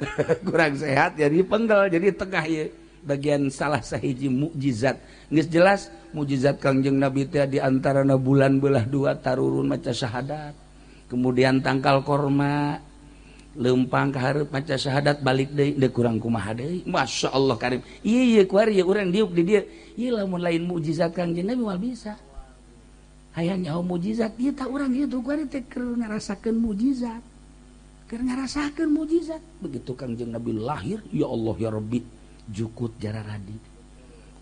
kurang sehat jadi penggal jadi tengah ieu bagian salah sahiji mukjizat. Geus jelas mukjizat Kangjeng Nabi teh di antarana bulan belah dua tarurun maca syahadat, kemudian tangkal korma lempang ka hareup maca syahadat balik deui deui kurang kumaha deui. Masya Allah karim. Ieu ieu kuari urang diuk di dieu. Ieu lamun lain mukjizat Kangjeng Nabi moal bisa. Hayang nyaho mukjizat ieu tah urang ieu kuari teh keur ngarasakeun mukjizat. Keur ngarasakeun mukjizat. Begitu Kangjeng Nabi lahir, ya Allah ya Rabbi, jukut jararadi.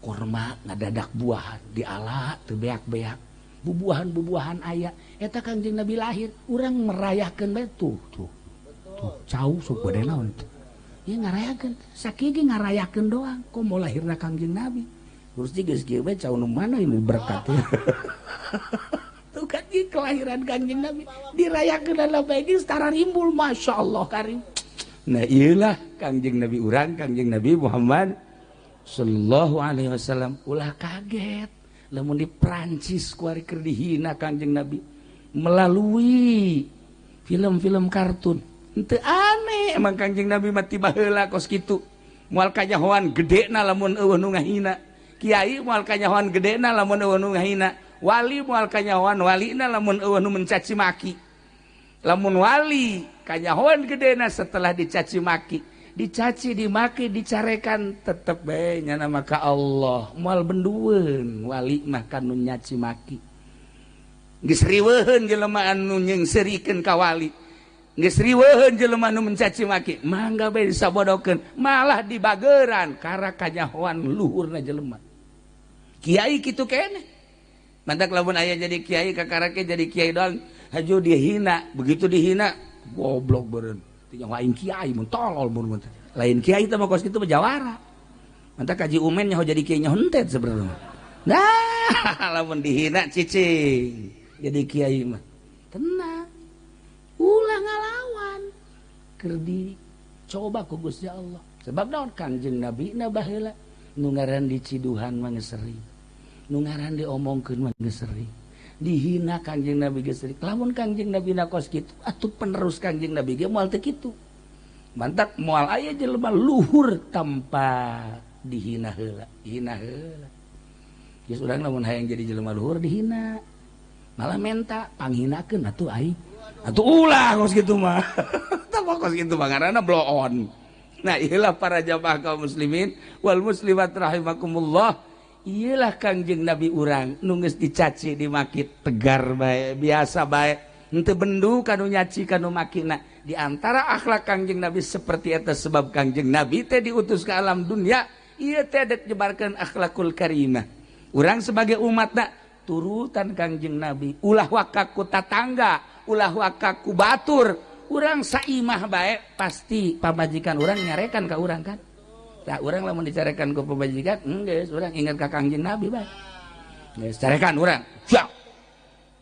Korma ngadadak buahan diala teu beak-beak. Bubuahan-bubuahan aya. Eta Kangjeng Nabi lahir, urang merayakeun bae tuh tuh. Tuh, cau sok bade naon teh. Ieu ngarayakeun, sakieu ge ngarayakeun doang. Komo lahirna Kangjeng Nabi. Terus geus kieu bae cau nu mana ini berkat ya. Tuh kan ieu kelahiran Kangjeng Nabi dirayakeun lah bae geus tararimbul masyaallah karim. Nah ieulah Kangjeng Nabi urang, Kangjeng Nabi Muhammad sallallahu alaihi wasallam. Ulah kaget lamun di Prancis kuari keur dihina Kangjeng Nabi melalui film-film kartun. Henteu aneh emang Kangjeng Nabi mah tiba heula kos kitu. Moal kanyahoan gedena lamun eueuh nu ngahina. Kiai moal kanyahoan gedena lamun eueuh nu ngahina. Wali moal kanyahoan walina lamun eueuh nu mencaci maki. Lamun wali kanyahoan gedena setelah dicaci maki, dicaci dimaki dicarekan tetep bae nyana maka Allah moal bendueun wali mah kanu nyaci maki. Geus riweuheun jelema anu nyengserikeun ka wali. Geus riweuheun jelema nu mencaci maki, mangga bae disabodokeun, malah dibageran kara kanyahoan luhurna jelema. Kiai kitu keneh. Mantak lamun aya jadi kiai kakarake jadi kiai doang haju dihina, begitu dihina goblok beureun. Teu nyaho aing kiai mun tolol mun. Lain kiai teh mah kos kitu mah jawara. Mantak kaji umen nyaho jadi kiai nyaho henteu sebenarnya. Nah, lamun dihina cicing jadi kiai mah. Tenang. Ulah ngalawan. Keur dicoba ku Gusti Allah. Sebab naon Kangjeng Nabi na baheula nu ngaran diciduhan mah geus sering. Nu ngaran diomongkeun mah geus sering. Dihina Kangjeng Nabi geus sering. Lamun Kangjeng Nabi na kos kitu atuh penerus Kangjeng Nabi ge moal teu kitu. Mantak moal aya jelema luhur tanpa dihina heula, hina heula. Geus urang lamun hayang jadi jelema luhur dihina. Malah menta panghinakeun atuh aing. Atuh ulah kos kitu mah. Tah kos kitu mah ngaranna blow on. Nah, iyalah para jamaah kaum muslimin wal muslimat rahimakumullah. Iyalah Kangjeng Nabi urang nu geus dicaci dimaki tegar bae, biasa bae. Henteu bendu kanu nyaci kanu makina. Di antara akhlak Kangjeng Nabi seperti eta sebab Kangjeng Nabi teh diutus ke alam dunia, ieu teh dek nyebarkeun akhlakul karimah. Urang sebagai umatna turutan Kangjeng Nabi, ulah waka ku tatangga, ulah waka ku batur. Urang saimah bae pasti pamajikan urang nyarekan ka urang kan. Tah urang lamun dicarekan ku pamajikan, geus urang ingat ka Kangjeng Nabi bae. Geus carekan urang. Siap.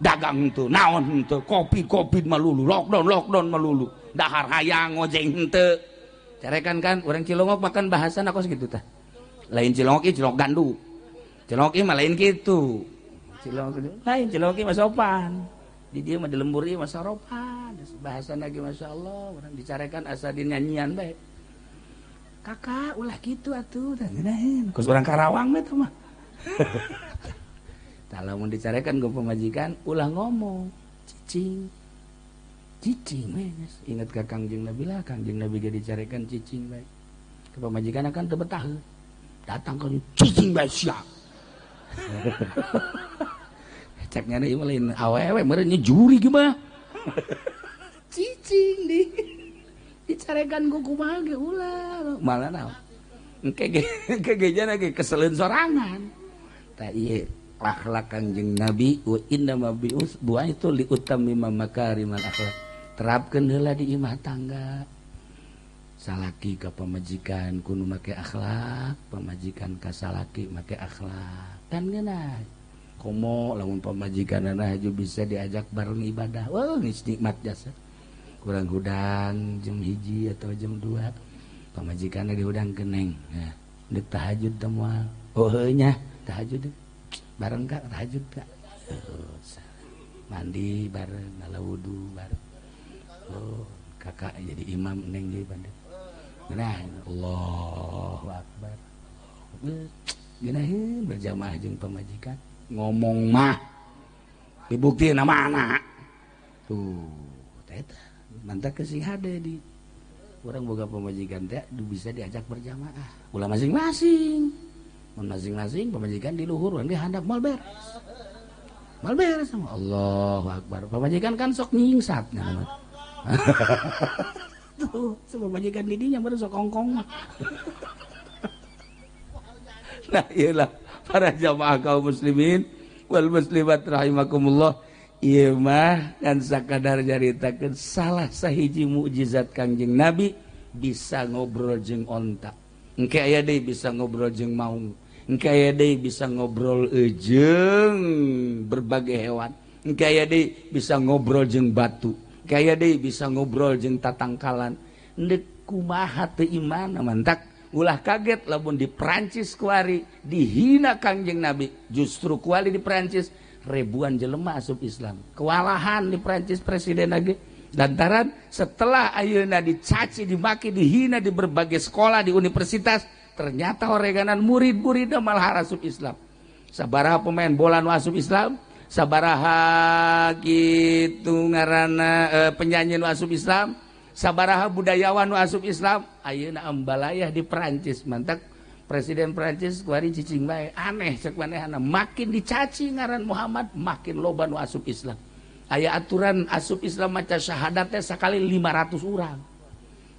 Dagang henteu, naon henteu, kopi-kopi malulu, lockdown malulu. Dahar hayang ngojeng henteu. Carekan kan urang Cilongok makan bahasan aku segitu tah. Lain Cilongok ieu Cilongok gandu. Cilongok ieu mah lain kitu. Cilongok lain Cilongok ieu mah sopan. Di dieu mah di lembur ieu mah soropan. Bahasan lagi Masya Allah, urang dicarekan asa dinyanyian bae. Kakak ulah kitu atuh tah ngeunaheun. Kos urang Karawang mah teh mah. Tah lamun dicarekan ku pamajikan ulah ngomong, cicing. Cicing we geus. Ingat ka Kangjeng Nabi lah, Kangjeng Nabi ge dicarekan cicing bae. Ke pamajikan akan teu betah. Datang ka cicing bae sia. Cek nyana ieu mah lain awewe meureun juri ge mah. Cicing di dicarekan ku kumaha ge ulah. Malah naon. Engke ge jana ge keseleun sorangan. Tah ieu akhlak Kangjeng Nabi wa inna ma bi'us buaitu li utammima makarimal akhlak. Terapkeun heula di imah tangga. Salaki ka pamajikan kudu make akhlak, pamajikan ka salaki make akhlak. Kan ngeunah. Komo lamun pamajikanana haju bisa diajak bareng ibadah. Wah, geus nikmat jasa. Kurang hudang jam 1 atau jam 2. Pamajikanna dihudang keneng. Nah, Dek tahajud teh moal. Oh heuh nya tahajud bareng Kak, tahajud Kak. Oh, mandi bareng, ngala wudu bareng. Oh, kakak jadi imam neng jadi bandit. Nah, Allahu Akbar. Geunaheun berjamaah jeung pamajikan. Ngomong mah dibuktiin sama anak. Tuh, eta mantap kesih hade di orang boga pamajikan teh bisa diajak berjamaah. Ulah masing-masing. Mun masing-masing pamajikan di luhur, urang di handap moal beres. Moal beres sama Allahu Akbar. Pamajikan kan sok nyingsat nya. Tuh, pamajikan di dinya baru sok kongkong mah. Nah, iyalah para jamaah kaum muslimin wal muslimat rahimakumullah. Ieu mah kan sakadar nyaritakeun salah sahiji mukjizat Kangjeng Nabi bisa ngobrol jeung onta. Engke aya deui bisa ngobrol jeung maung. Engke aya deui bisa ngobrol jeung berbagai hewan. Engke aya deui bisa ngobrol jeung batu. Engke aya deui bisa ngobrol jeung tatangkalan. Endek kumaha teu iman mantak. Ulah kaget lamun di Prancis kuari dihina Kangjeng Nabi. Justru kuari di Prancis ribuan jelema asup Islam. Kewalahan di Prancis presiden lagi. Lantaran setelah ayeuna dicaci, dimaki, dihina di berbagai sekolah, di universitas, ternyata oreganan murid-muridna malah asup Islam. Sabaraha pemain bola nu asup Islam, sabaraha kitu ngaranna penyanyi nu asup Islam, sabaraha budayawan nu asup Islam, ayeuna ambalayah di Perancis. Mantak presiden Perancis kuari cicing bae, aneh cek manehna, makin dicaci ngaran Muhammad makin loba nu asup Islam. Aya aturan asup Islam maca syahadat teh sakali 500 urang.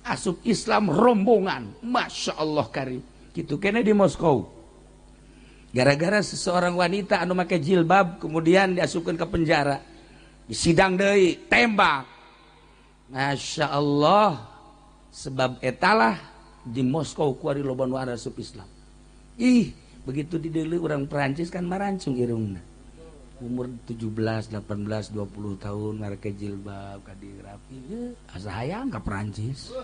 Asup Islam rombongan, Masya Allah karim. Kitu kene di Moskow. Gara-gara seseorang wanita anu make jilbab kemudian diasupkeun ke penjara. Disidang deui, tembak. Masya Allah, sebab etalah di Moskow kuari loba nu asup Islam. Ih, begitu dideuleu urang Perancis kan marancung irungna. Umur 17, 18, 20 tahun make jilbab kadi rapi, asa hayang ka Perancis.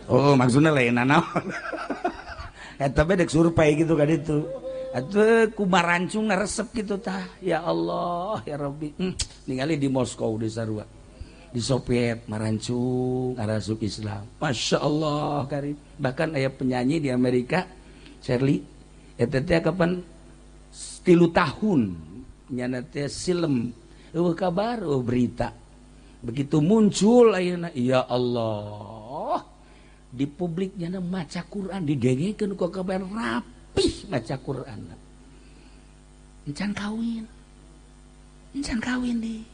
Oh, maksudna lain naon. Eta bae dek survei gitu kan itu. Atuh ku marancung resep gitu tah. Ya Allah, ya Rabbi. Ningali di Moskow di sarua. Di Soviet marancung arasup Islam. Masya Allah karim. Bahkan aya penyanyi di Amerika, Shirley, eta teh kapan 3 tahun nyana teh silem, eueuh kabar, eueuh berita. Begitu muncul ayeuna, ya Allah, di publik nyana maca Quran didengekeun ku kabar rapih maca Quran. Encan kawin. Encan kawin di.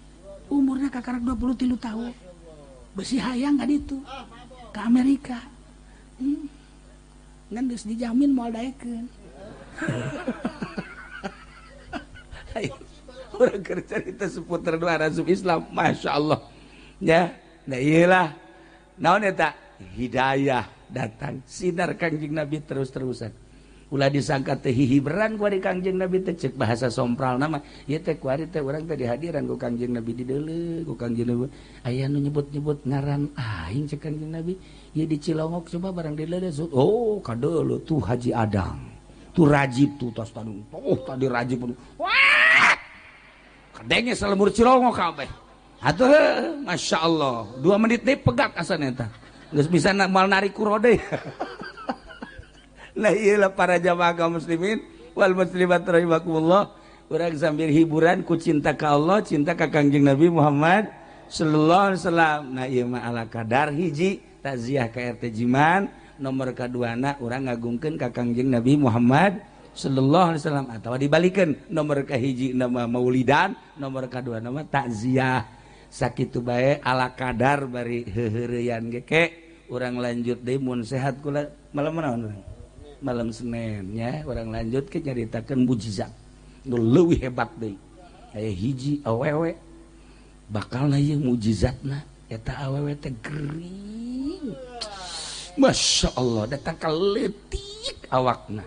Umurnya kakarak 23 tahun. Besi hayang ka ditu. Ka Amerika. Ngan geus dijamin moal daekeun. Urang keur carita seputar doa asup Islam, Masya Allah. Ya, nah iyalah. Naon eta? Hidayah datang, sinar Kangjeng Nabi terus-terusan. Ulah disangka teh hihiberan kuari Kangjeng Nabi teh cek bahasa sompral nama. Ieu teh kuari teh urang teh dihadiran ku Kangjeng Nabi dideuleu ku Kangjeng Nabi. Aya nu nyebut-nyebut ngaran aing cek Kangjeng Nabi. Ieu di Cilongok coba barang dideuleu. Oh, kadeuleu tuh Haji Adang. Tuh Rajib tuh tos tadung. Oh, tadi Rajib. Wah! Kadenge salemur Cilongok kabeh. Atuh Masya Allah. 2 menit deui pegat asana eta. Geus bisa moal narik kurode. Nah iyalah para jamaah kaum muslimin wal muslimat rahimakumullah. Urang sambil hiburan ku cinta ka Allah, cinta ka Kangjeng Nabi Muhammad sallallahu alaihi wasallam. Nah ieu mah ala kadar hiji takziah ka RT Jiman, nomor kaduana urang ngagungkeun ka Kangjeng Nabi Muhammad sallallahu alaihi wasallam atawa dibalikeun nomor kahiji nama maulidan, nomor kadua nama takziah. Sakitu bae ala kadar bari heuheureyan ge ke urang lanjut deui mun sehat kula malam naon urang? Malam Senin ya, orang lanjut ke nyaritakeun mujizat nu leuwih hebat deui. Aya hiji awewe bakalna ieu mujizatna eta awewe teh gering. Masya Allah, datang ka leutik awakna.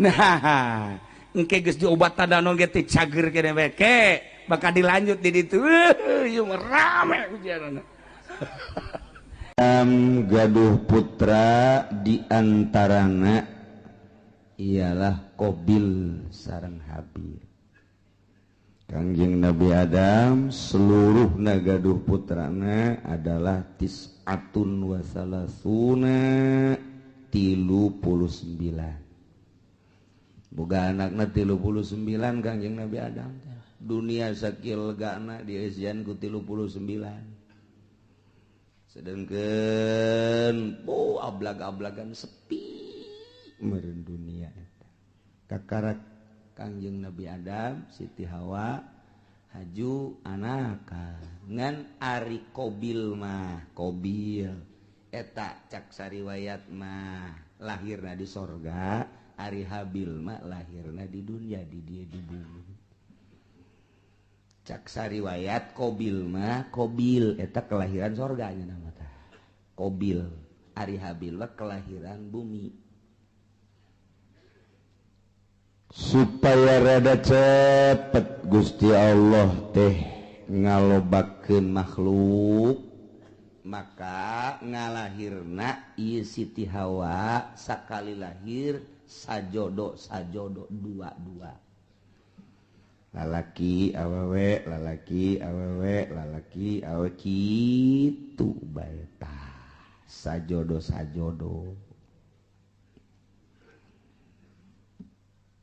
Nah, engke geus diobatan naon ge teh cager keneh bae ke bakal dilanjut di ditu. Ieu mah rame ujianna. Gaduh putra diantarana Ialah Qabil sareng Habil. Kangjeng Nabi Adam seluruh nagaduh putrana adalah tis'atun wa salasuna 39. Boga anakna 39 Kangjeng Nabi Adam. Dunia sakieu legana dieusian ku 39. Sedangkan ablag-ablagan sepi meureun dunia eta. Kakarak Kangjeng Nabi Adam, Siti Hawa haju anaka ngan ari Qabil mah, Qabil eta cak sariwayat mah lahirna di sorga, ari Habil mah lahirna di dunia, di dia di bumi. Cak sariwayat Qabil mah, Qabil eta kelahiran sorga nya nama tah. Qabil, ari Habil mah kelahiran bumi. Supaya rada cepet Gusti Allah teh ngalobakeun makhluk, maka ngalahirna ieu Siti Hawa sakali lahir sajodo sajodo dua-dua, lalaki awewe, lalaki awewe, lalaki awewe, kitu bae tah sajodo sajodo.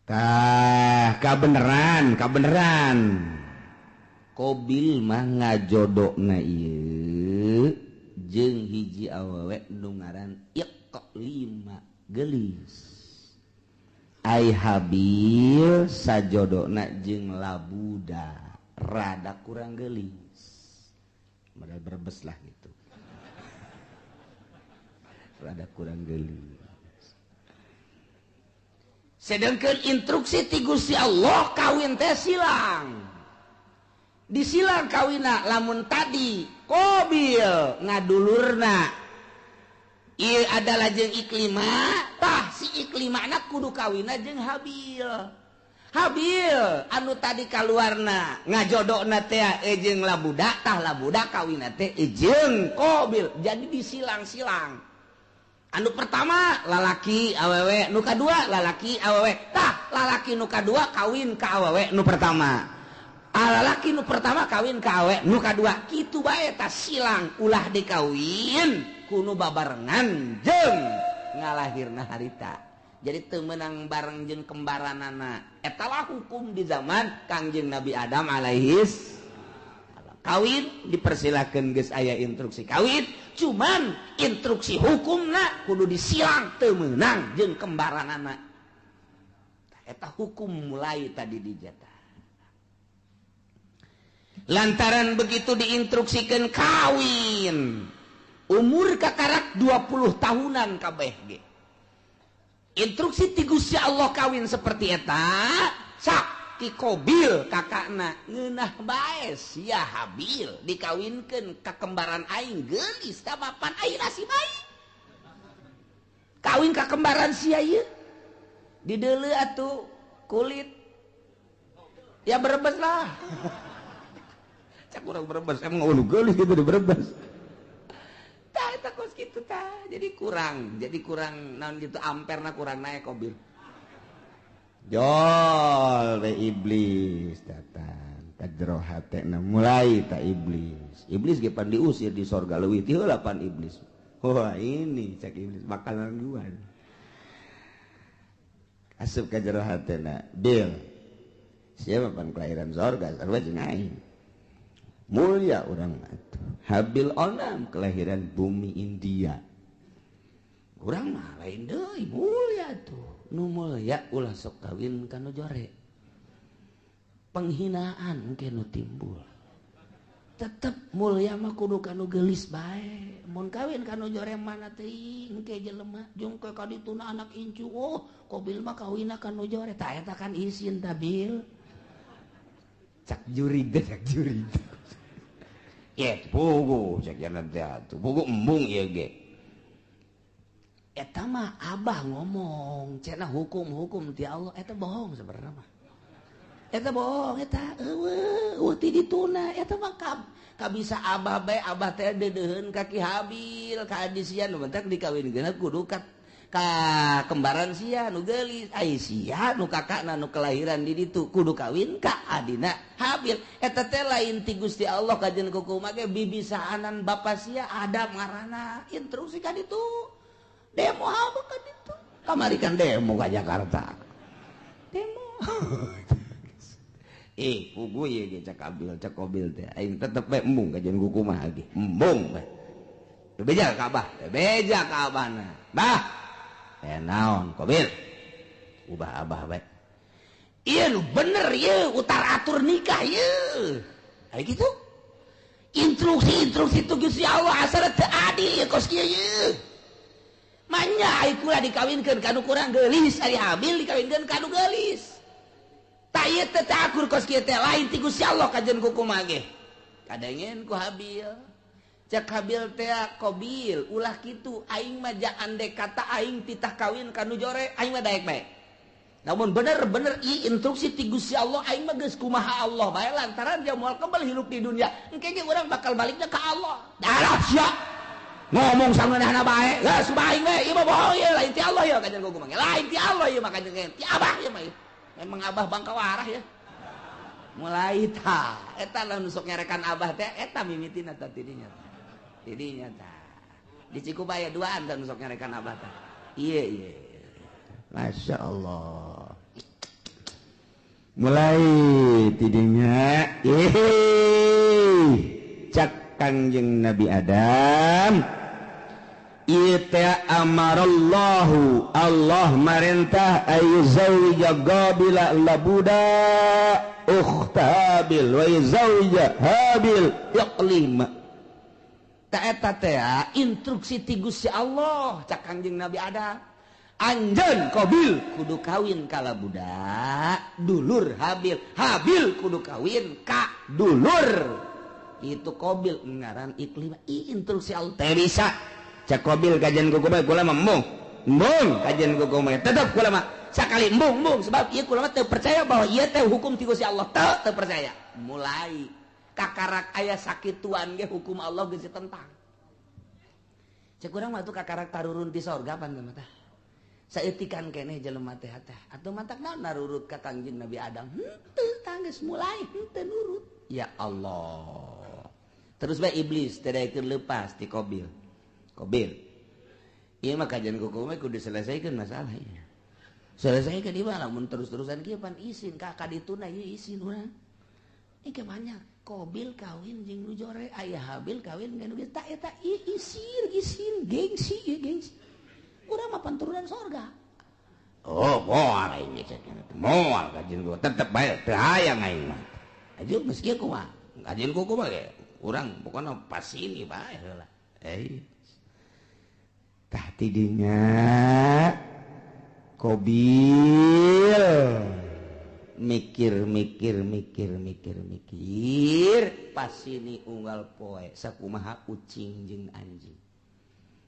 Tah kabeneran kabeneran Qabil mah ngajodona ieu jeung hiji awewe nu ngaran Iqlima geulis. Ai Habil sajodona jeung Labuda rada kurang geulis, modal Brebes lah gitu, rada kurang geulis. Sedangkan instruksi ti Gusti Allah kawin teh silang. Disilang kawina lamun tadi Qabil ngadulurna ieu adalah jeung Iklima, tah si Iklimana kudu kawina jeung Habil. Habil anu tadi kaluarna ngajodokna teh jeung Labuda, tah Labuda kawina teh jeung Qabil. Jadi disilang-silang. Anu pertama lalaki awewe, nu kadua lalaki awewe, tah lalaki nu kadua kawin ka awewe nu pertama, lalaki nu pertama kawin ka awewe nu kadua, kitu bae tah silang ulah dikawin kuno babarengan jeung ngalahirna harita. Jadi teu meunang bareng jeung kembaranana. Eta lah hukum di zaman Kangjeng Nabi Adam alaihis. Kawin dipersilakan geus aya instruksi kawin, cuman instruksi hukumna kudu disilang teu meunang jeung kembaranana. Eta hukum mulai tadi dijatah. Lantaran begitu diinstruksikan kawin, umur kakarak 20 tahunan kabeh ge. Instruksi ti Gusti Allah kawin seperti eta, sak ti Qabil kakakna ngeunah bae sia Habil dikawinkeun ka kembaran aing geulis tah mapan aing si bae. Kawin ka kembaran sia ieu dideuleu atuh kulit ya Brebes lah. Cak urang Brebes emang ulu geulis gitu di Brebes. Tah eta kos kitu tah jadi kurang naon gitu amperna kurang naik Qabil. Jol we iblis datang ka jero hatena mulai ta iblis. Iblis ge pan diusir di sorga leuwih ti heula pan iblis. Wah ini cak iblis makanan gua. Asup ka jero hatena, Bil. Siapa pan kelahiran sorga sarua jeung aing. Mulia urang atuh. Habil onam kelahiran bumi India. Urang mah lain deui mulia tuh. Nu mulia ulah sok kawin ka nu jore. Penghinaan ke nu timbul. Tetep mulia mah kudu ka nu geulis bae. Mun kawin ka nu jore mana teuing ke jelema jeung ke ka dituna anak incu. Oh, Qabil mah kawinna ka nu jore. Tah eta kan isin ta Bil. Cak jurig teh cak jurig. Ye, pugu cak jalan teh atuh. Pugu embung ieu ge. Eta mah abah ngomong cenah hukum-hukum ti Allah eta bohong sebenarnya mah. Eta bohong eta eueuh ti dituna eta mah kabisa abah bae abah teh deudeuheun ka Ki Habil ka adisian nu bentak dikawinkeun kudu ka Ka kembaran sia nu geulis, ai sia nu kakakna nu kelahiran di ditu kudu kawin ka adina Habil. Eta teh lain ti Gusti Allah kajen kukumaha ge bibisaanan bapa sia Adam ngaranna instruksi ka ditu. Demo apa ka ditu? Kamari kan demo ka Jakarta. Demo. Pugu ieu ge cak Abil, cak Qabil teh. Aing tetep bae embung kajen kukumaha ge. Embung bae. Beja ka Abah, beja ka abahna. Bah. Naon Qabil? Ubah abah bae. Ieu nu bener ieu utar atur nikah ieu. Aya kitu. Instruksi-instruksi tu Gusti Allah asal teu adil ieu kos kieu ieu. Manya ai kula dikawinkeun ka nu kurang geulis, ari Habil dikawinkeun ka nu geulis. Tah ieu teh teu akur kos kieu teh lain ti Gusti Allah kajen kukumaha ge. Kadengen ku Habil. Cek Habil teh Qabil ulah kitu aing mah andek kata aing titah kawin ka nu jore aing mah daek bae. Namun bener-bener ieu instruksi ti Gusti Allah aing mah geus kumaha Allah bae lantaran dia moal kebal hirup di dunia. Engke ge urang bakal baliknya ka Allah. Darah sia. Ngomong sangeunahna bae, geus aing we ieu mah bohong ieu lain ti Allah ieu kajen kukumaha. Lain ti Allah ieu mah kajen ti Abah ieu mah. Memang Abah bangka warah ya. Mulai ta eta lah nu sok nyarekan Abah teh eta mimitina tah tidinya. Tidinya tah. Di Cikubaya duaan tah nu sok nyarekan Abah tah. Ieu ieu. Masya Allah. Mulai tidinya cak Kangjeng Nabi Adam ieu teh amarallahu Allah marentah ayyuzawija Qabila labuda ukhta Habil wa yuzawija Habil Iqlima. Ta eta teh instruksi ti Gusti Allah cak Kangjeng Nabi Adam. Anjeun Qabil kudu kawin ka labuda dulur Habil, Habil kudu kawin ka dulur itu Qabil ngaran Iqlima. Instruksi Allah teh bisa cak Qabil kajian kuku bae kula mah embung embung kajian kuku bae tetep kula mah sakali embung embung sebab ieu kula mah teu percaya bahwa ieu teh hukum ti Gusti Allah teu percaya. Mulai kakarak aya sakituan ge hukum Allah geus ditentang. Cek urang mah tuh kakarak tarurun ti sorga pan mah tah. Saeutikan keneh jelema teh teh atuh mantak naon narurut ka Kangjeng Nabi Adam henteu tah geus mulai henteu nurut. Ya Allah. Terus bae iblis teu daekeun leupas ti Qabil. Qabil. Ieu mah kajian kuku mah kudu diselesaikan masalah ieu. Selesaikan ieu mah lamun terus-terusan kieu pan isin ka kadituna ieu isin urang. Ieu banyak Qabil kawin jeung nu jore, aya Habil kawin jeung nu geus tah eta ieu isin isin gengsi ieu gengsi. Urang mah panturunan sorga. Oh, moal aing geus moal kajian kuku tetep bae teu hayang aing mah. Aja geus kieu kumaha? Kajian kuku mah ge urang pokona pas ini bae heula. Tah tidinya Qabil mikir mikir mikir mikir mikir pas ini unggal poe sakumaha ucing jeung anjing.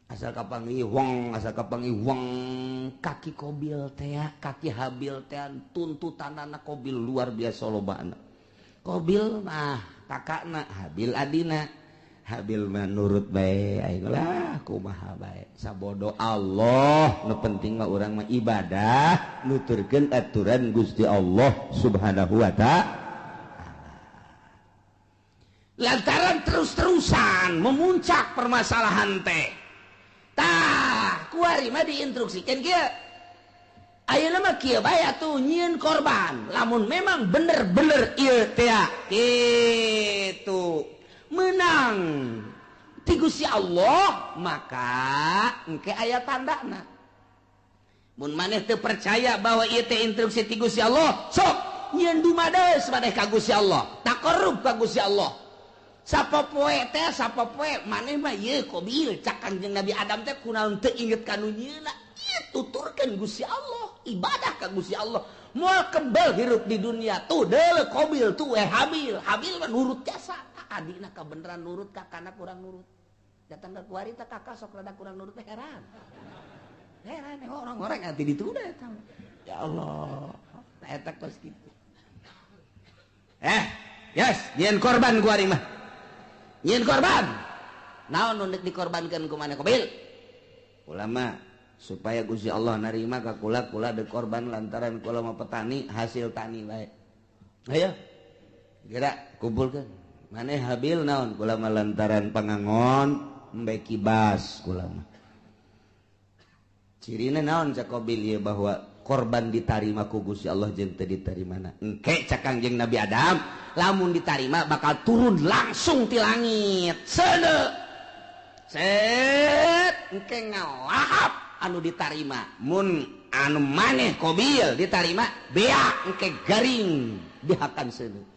Asal kapanggih wong, asal kapanggih wong kaki Qabil teh, kaki Habil teh tuntutanana Qabil luar biasa lobana. Qabil mah kakakna, Habil adina. Habil mah nurut bae aing lah kumaha bae sabodo Allah nu penting mah urang mah ibadah nuturkeun aturan Gusti Allah Subhanahu wa ta'ala. Lantaran terus-terusan memuncak permasalahan teh. Tah, kuari mah diinstruksikeun kieu. Ayeuna mah kieu bae atuh nyieun korban. Lamun memang bener-bener ieu teh kitu menang ti Gusti Allah maka engke aya tandana. Mun maneh teu percaya bahwa ieu teh instruksi ti Gusti Allah, sok nyieun dumades maneh ka Gusti Allah, taqarrub ka Gusti Allah. Sapopoe teh sapopoe maneh mah ieu Qabil cak Kangjeng Nabi Adam teh kunaon teu inget ka nu nyieunna. Ieu tuturkeun Gusti Allah, ibadah ka Gusti Allah. Moal kebel hirup di dunia tuh deuleu Qabil tuh Habil. Habil mah nurut jasa. Adina kabeneran nurut kakana kurang nurut. Datang ke kuari teh kakak sok rada kurang nurut teh heran. Heran orang-orang nanti ditunda eta. Ya Allah, eta kos kitu. Yes, nyieun korban kuari mah. Nyieun korban. Naon nu dikorbankeun ku maneh Qabil? Ulama Supaya Gusti Allah narima ka kula, kula de korban lantaran kula mah petani, hasil tani bae. Ayo gerak kumpulkeun. Maneh Habil naon? Kula mah lantaran pangangon embe kibas kula mah. Cirina naon cak Qabil ieu bahwa korban ditarima ku Gusti Allah jeung teu ditarimana? Engke cak Kangjeng Nabi Adam, lamun ditarima bakal turun langsung ti langit. Seuneu. Set engke ngalahap anu ditarima. Mun anu maneh Qabil ditarima, beak engke garing dihakan seuneu,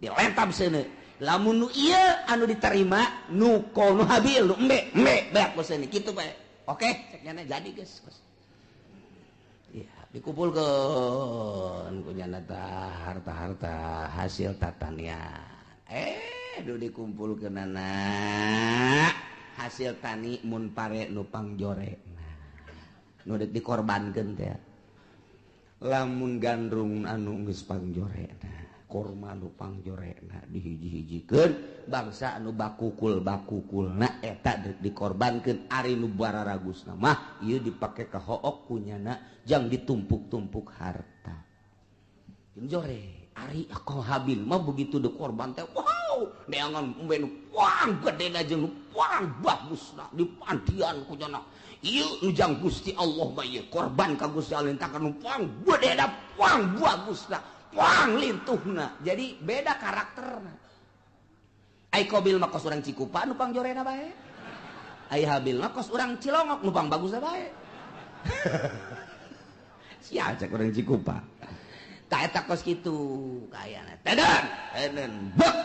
dilentab seuneu. Lamun nu ieu anu diterima nu nu Habil nu embe embe beak ku seuneu kitu bae. Oke, cek nyana jadi geus. Ya, dikumpulkeun ku nyana tah harta-harta hasil tatanian. Du dikumpulkeunana hasil tani mun pare nu pangjore. Nu dek dikorbankeun teh. Lamun gandrung anu geus pangjorena, korma nu pangjorena dihiji-hijikeun, bangsa anu bakukul-bakukulna eta dek dikorbankeun. Ari nu bararagusna mah ieu dipake ka hook kunyana jang ditumpuk-tumpuk harta. Jeung jore, ari ka Habil mah begitu dikorban teh, wow, neangan embe nu puang gedena jeung nu puang bagusna dipandian kunyana. Ieu nu jang Gusti Allah mah ieu korban ka Gusti Allah tah nu puang gedena puang bagusna puang lintuhna. Jadi beda karakterna. Ai Qabil mah kos urang Cikupa nu pangjorena bae. Ai Habil mah kos urang Cilongok nu pang bagusna bae. Sia cek urang Cikupa. Tah eta kos kitu kayana. Teden, teden bek.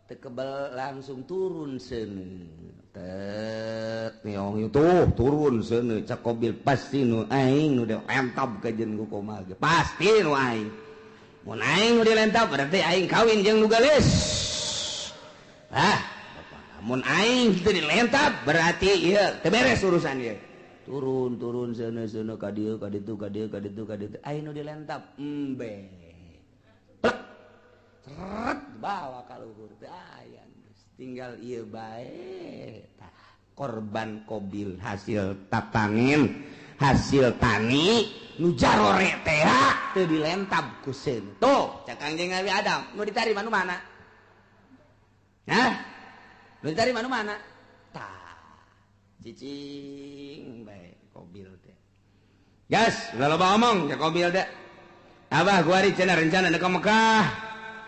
Tekebel langsung turun seuneu. Tet niong tuh turun seuneu cak Qabil pasti nu aing nu dilentab ka jeung ku komal ge. Pasti nu aing. Mun aing nu dilentab berarti aing kawin jeung nu geulis. Ah, mun aing teu dilentab berarti ieu teu beres urusan ieu. Turun turun seuneu seuneu ka dieu ka ditu ka dieu ka ditu ka ditu aing nu dilentab embe. Plek. Seret bawa ka luhur teh aya geus tinggal ieu bae. Tah korban Qabil hasil tatangin hasil tani nu jarore teh teu dilentab ku seuneu. Tuh cak Kangjeng Nabi Adam nu ditarima nu mana? Hah? Nu ditarima nu mana? Tah cicing bae Qabil teh. Gas, ulah loba omong cak Qabil teh. Abah gua ari cenah rencana deuk ka Mekah.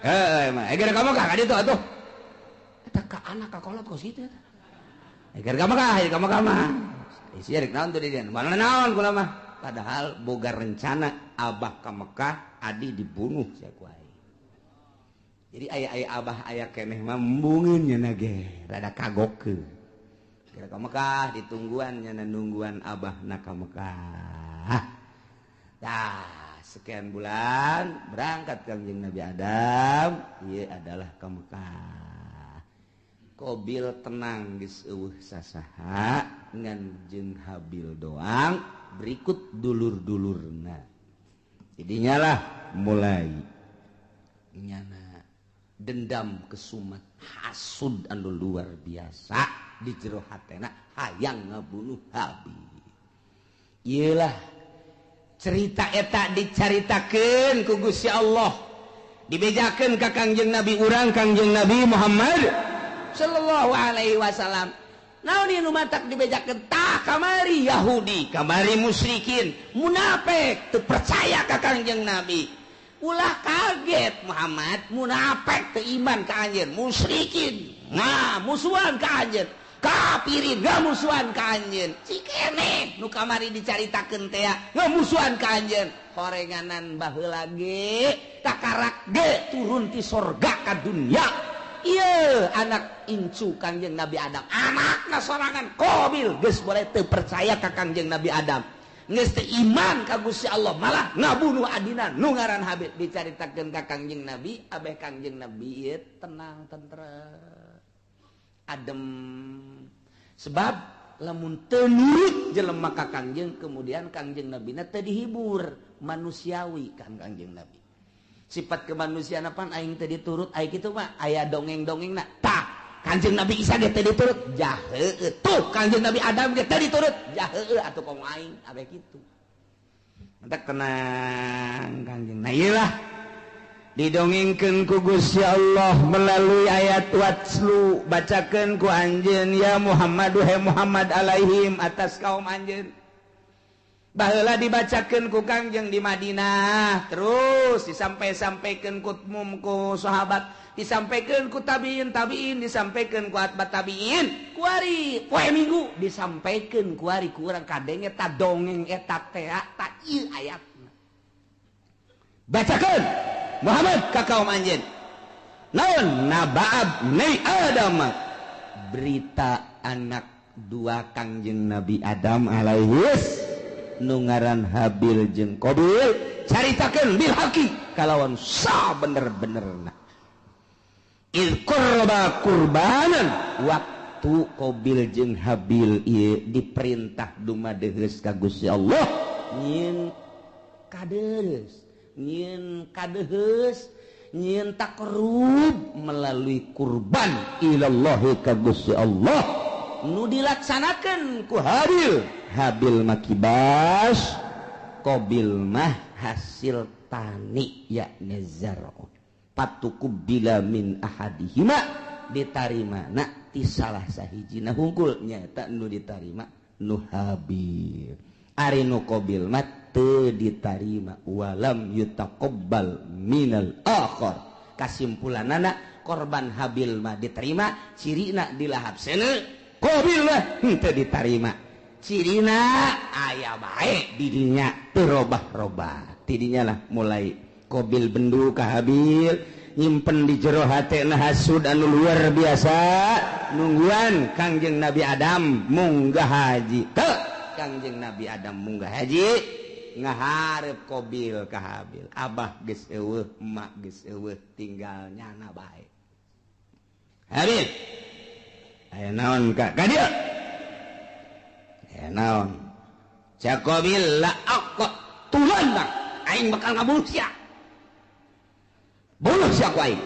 Heeh, mah eger ka Mekah ka ditu atuh. Eta ka anak ka kolot kos kitu eta. Eger ka Mekah, ka Mekah mah. Isi rek naon tuh di dieu? Mana naon kula mah. Padahal boga rencana abah ka Mekah, adi dibunuh sia ku aing. Jadi aya-aya abah aya keneh mah embungeun nya ge, rada kagokeun. Geura ka Mekah ditungguan nya nungguan abahna ka Mekah. Tah, sekian bulan berangkat Kangjeng Nabi Adam, ieu adalah ka Mekah. Qabil tenang geus eueuh sasaha ngan jeung Habil doang, berikut dulur-dulurna. Jadinya lah mulai nyana dendam kesumat hasud anu luar biasa di jero hatena hayang ngabunuh Habil. Ieulah cerita eta dicaritakeun ku Gusti Allah, dibejakeun ka Kangjeng Nabi urang Kangjeng Nabi Muhammad sallallahu alaihi wasallam. Naon ieu nu matak dibejakeun? Tah kamari Yahudi, kamari musyrikin, munafik teu percaya ka Kangjeng Nabi. Ulah kaget Muhammad, munafik teu iman ka anjeun, musyrikin nah musuhan ka anjeun, kafirin ngamusuhan ka anjeun. Cikene nu kamari dicaritakeun teh ngamusuhan ka anjeun. Horenganan baheula ge takarak ge turun ti sorga ka dunya. Ieu anak incu Kangjeng Nabi Adam, anakna sorangan Qabil geus boleh teu percaya ka Kangjeng Nabi Adam, geus teu iman ka Gusti Allah, malah ngabunuh adina nu ngaran Habil. Dicaritakeun ka Kangjeng Nabi, abeh Kangjeng Nabi ieu tenang tentrem adem. Sebab lamun teu nurut jelema ka Kangjeng, kemudian Kangjeng Nabina teu dihibur manusiawi kan Kangjeng Nabi. Sifat kemanusiaan apaan aing teu diturut aing kitu mah aya dongeng-dongengna. Tah, Kanjeng Nabi Isa ge teu diturut, jah heueuh. Tuh Kanjeng Nabi Adam ge teu diturut, jah heueuh atuh komo aing abe kitu. Mantap tenang Kanjeng. Nah ieu lah didongengkeun ku Gusti Allah melalui ayat watslu, bacakeun ku anjeun ya Muhammad he Muhammad alaihim atas kaum anjeun. Baheula dibacakeun ku Kangjeng di Madinah, terus disampai-sampaikeun ku mum ku sahabat, disampaikeun ku tabiin tabiin, disampaikeun ku atba tabiin, kuari poe Minggu disampaikeun kuari ku urang kadenge ta dongeng eta teh ta ieu ayatna. Bacakeun Muhammad ka kaum anjeun. Naon naba'ab ni Adam, berita anak dua Kangjeng Nabi Adam alaihis nu ngaran Habil jeung Qabil, caritakeun bil haqi kalawan sa bener-benerna. Il qurba qurbanan, waktu Qabil jeung Habil ieu diperintah dumadeheus ka Gusti Allah nyieun kadeus, nyieun kadeheus, nyieun takrub melalui kurban ilallahi ka Gusti Allah nu dilaksanakeun ku Habil. Habil makibas, Qabil mah hasil tani yakni zar'un. Patuqubila min ahadihima, ditarima na ti salah sahijina hungkul nyaeta nu ditarima nu Habil. Ari nu Qabil mah teu ditarima, walam yutaqabbal minal akhar. Kasimpulanana korban Habil mah diterima, cirina dilahap seuneu, Qabil mah henteu ditarima. Cirina aya bae didinya teu robah-robah. Tidinya lah mulai Qabil bendu ka Habil, nyimpen di jero hatena hasud anu luar biasa, nungguan Kangjeng Nabi Adam munggah haji. Teu Kangjeng Nabi Adam munggah haji ngaharep Qabil ka Habil. Abah geus eueuh, emak geus eueuh, tinggal nyana bae. Habil, aya naon ka ka dieu? Aya naon? Cak Qabil la aqtulanna, aing bakal ngabunuh sia. Bunuh sia ku aing.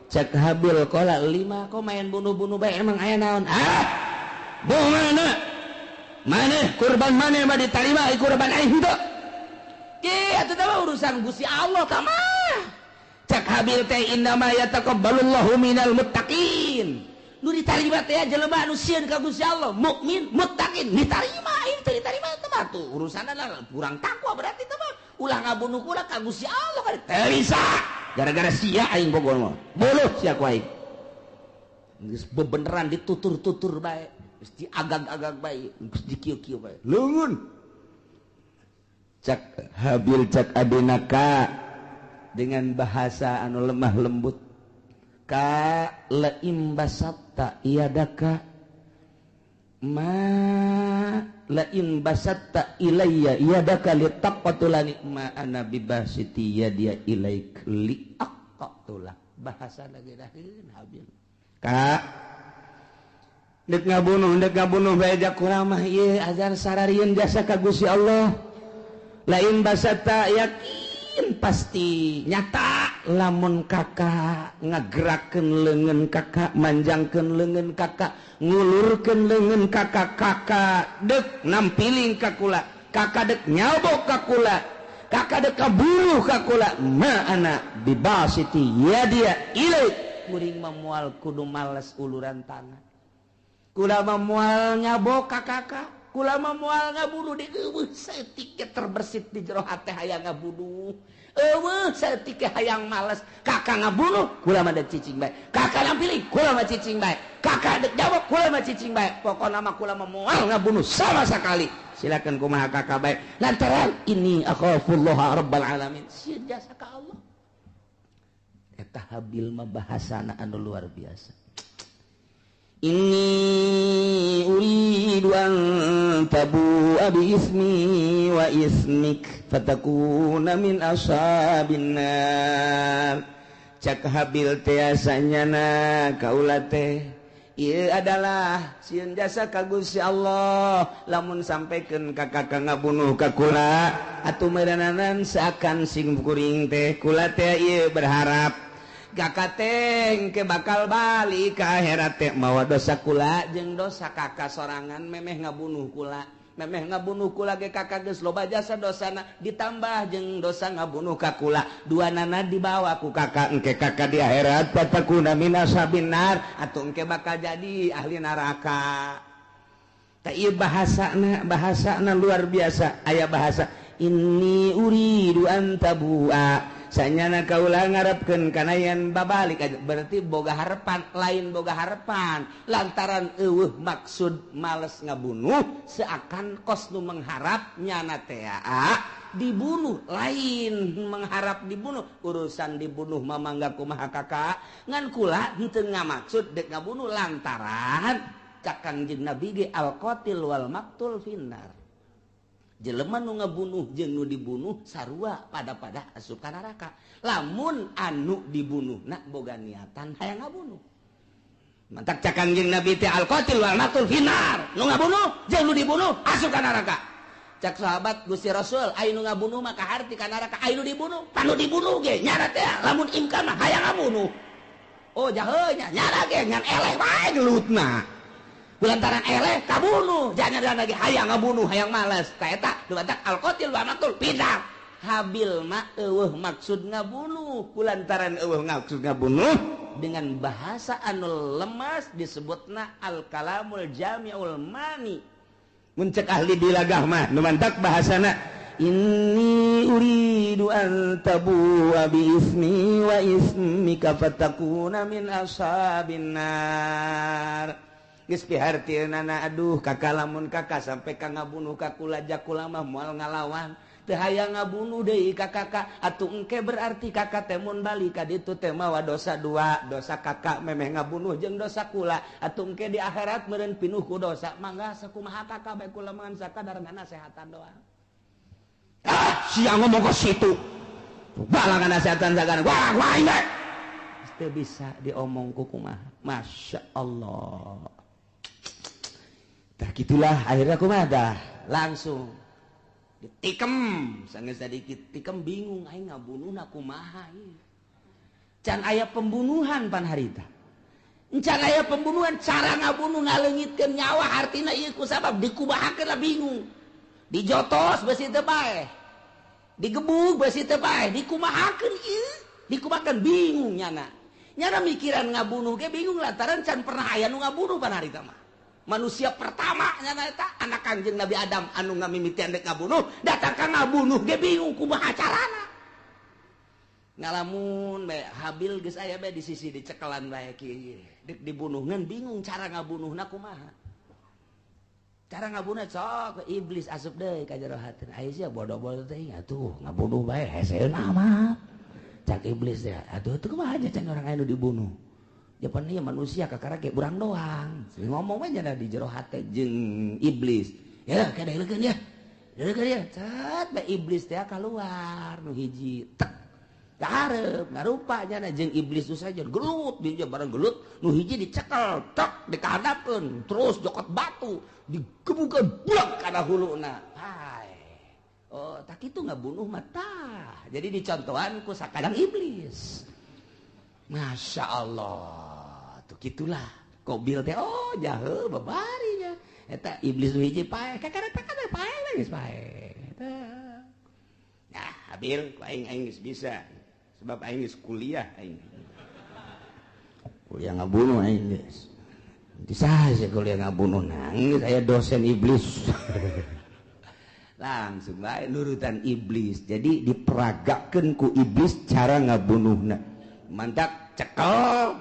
Cak Habil qala lima kok main bunuh-bunuh bae, emang aya naon? Ah, bunuh mana? Maneh kurban maneh mah ditarima, kurban aing henteu. Ki atuh teh urusan Gusti Allah tah mah. Cak Habil teh innama yataqabbalullahu minal muttaqin. Nu ditarima teh jelema anu sieun ka Gusti Allah, mukmin, muttaqin, ditarima. Aing teu ditarima teh mah tuh urusanna lah kurang takwa berarti teh mah. Ulah ngabunuh kula ka Gusti Allah kan teu bisa. Gara-gara sia aing bogor mah. Buluh sia ku aing. Geus bebeneran ditutur-tutur bae, geus diagag-agag bae, geus dikieu-kieu bae. Leungeun. Cak Habil cak adina ka dengan bahasa anu lemah lembut. Ka laim basatta iadaka ma lain basatta ilayya iadaka litaqtulani ma ana bibasiti yadia ilaik liaqtula. Bahasa lagi daheun Habil. Ka dek ngabunuh bae jak kurang mah ieu azan sararieun jasa ka Gusti Allah. Lain basatta yakin pasti nyata lamun kakak ngagerakeun leungeun kakak, manjangkeun leungeun kakak, ngulurkeun leungeun kakak, kakak dek nampiling ka kula, kakak dek nyabok ka kula, kakak dek kabunuh ka kula, ma ana bibasiti yadia ilaik. Kuring mah moal kudu males uluran tangan, kula mah moal nyabok ka kakak, kula mah moal ngabunuh di eueuh saeutik ge terbersit di jero hate hayang ngabunuh. Eueuh saeutik ge hayang males, kakak ngabunuh kula mah dek cicing bae, kakak nampiling kula mah cicing bae, kakak dek jawab kula mah cicing bae, pokona mah kula mah moal ngabunuh sama sekali. Silakan kumaha kakak bae, lantaran ini akhafullah rabbal alamin, sieun jasa ka Allah. Eta Habil mah bahasana anu luar biasa. Inni uridu an tabu'a bi ismi wa ismik fatakuna min ashabin nar. Cak Habil teh asanyana kaula teh ieu adalah sieun jasa ka Gusti Allah, lamun sampaikan ka kakak ngabunuh ka kula atuh meureunanan seakan sing kuring teh kula teh ieu berharap Kakak teh engke bakal balik ke akhirat teh mawa dosa kula jeung dosa kakak sorangan memeh ngabunuh kula. Memeh ngabunuh kula ge kakak geus loba jasa dosana ditambah jeung dosa ngabunuh ka kula. Dua nana dibawa ku kakak engke kakak di akhirat fatakuna min ashabin nar atuh engke bakal jadi ahli neraka. Tah ieu bahasana, bahasana luar biasa. Aya bahasa inni uridu an tabua sanyana kaula ngarepkeun kana yen babalik, berarti boga harapan, lain boga harapan lantaran eueuh maksud males ngabunuh seakan kos nu mengharap nyana teh dibunuh, lain mengharap dibunuh, urusan dibunuh mah mangga kumaha kakak ngan kula henteu ngamaksud dek ngabunuh lantaran cak Kangjeng Nabi ge al qatil wal maktul finnar. Jelema nu ngabunuh jeung nu dibunuh sarua pada-pada asup ka neraka. Lamun anu dibunuhna boga niatan hayang ngabunuh. Mantak cak Kangjeng Nabi teh al qatil wal maktul finnar. Nu ngabunuh jeung nu dibunuh asup ka neraka. Cak sahabat Gusti Rasul, aya nu ngabunuh mah kaharti ka neraka, aya nu dibunuh, panu dibunuh ge nyana teh lamun imkan mah hayang ngabunuh. Oh jahe nya nyana ge ngan eleh wae gelutna. Lantaran eleh kabunuh, jangan lagi hayang ngabunuh, hayang males. Ka eta dumantak al qatil wa maktul pindah. Habil mah eueuh maksud ngabunuh, kulantaran eueuh maksud ngabunuh dengan bahasa anu lemas disebutna al kalamul jami'ul mani. Mun cek ahli bilagah mah dumantak bahasana inni uridu an tabu'a bi ismi wa ismika fatakuna min ashabin nar. Geus pihartieunana aduh kakak lamun kakak sampai ka ngabunuh ka kula jakula mah moal ngalawan teu hayang ngabunuh deui ka kakak atuh engke berarti kakak teh mun balik ka ditu teh mawa dosa dua, dosa kakak memeh ngabunuh jeung dosa kula atuh engke di akhirat meureun pinuh ku dosa mangga sakumaha kakak bae kula mah sakadar ngasehatan doang. Ah sia ngomong ka situ balangan nasehatan sagana wah wah bae teu bisa diomong ku kumaha. Masya Allah. Tah gitulah akhirnya kumaha dah langsung ditikem sanggeus tadi tikem bingung aing ngabunuhna kumaha ieu. Can aya pembunuhan pan harita. Can aya pembunuhan cara ngabunuh ngaleungitkeun nyawa hartina ieu ku sabab dikumahakeun lah bingung. Dijotos beusi teu paeh. Digebug beusi teu paeh, dikumahakeun ieu, dikumahakeun bingung nyana. Nyana mikiran ngabunuh ge bingung lantaran can pernah aya nu ngabunuh pan harita mah. Manusia pertama nyana eta anak Kangjeng Nabi Adam anu ngamimitian dek ngabunuh, datang ka ngabunuh ge bingung kumaha carana. Ngalamun bae Habil geus aya bae di sisi dicekelan bae kieu. Dek dibunuh ngan bingung cara ngabunuhna kumaha. Cara ngabunuh sok iblis asup deui ka jero hatina. Aya sia bodoh-bodoh teh atuh ngabunuh bae heseuna mah. Cak iblis teh atuh teu kumaha aja can urang aya nu dibunuh. Japan ieu manusia kakara ge urang doang. Ngomong we nya di jero hate jeung iblis. Ya kadeulekeun ya. Deulekeun ya. Cet bae iblis teh kaluar nu hiji tek. Kahareup ngarupa nya jeung iblis nu saja gelut di bareng gelut nu hiji dicekel tek dikahadapkeun terus jokot batu digebukeun buak kana huluna. Hai. Oh, tak kitu ngabunuh mah tah. Jadi dicontohan ku sakadang iblis. Masya Allah, tuh gitulah. Kobil teh, oh jahe babarinya. Eta iblis nu hiji paeh, kakara takana paeh geus paeh. Eta. Nah, Habil, aing aing geus bisa. Sebab aing geus kuliah aing. Kuliah ngabunuh aing geus. Bisa sih kuliah ngabunuh nangis aya dosen iblis. Langsung bae nurutan iblis. Jadi diperagakeun ku iblis cara ngabunuhna. Mantak cekel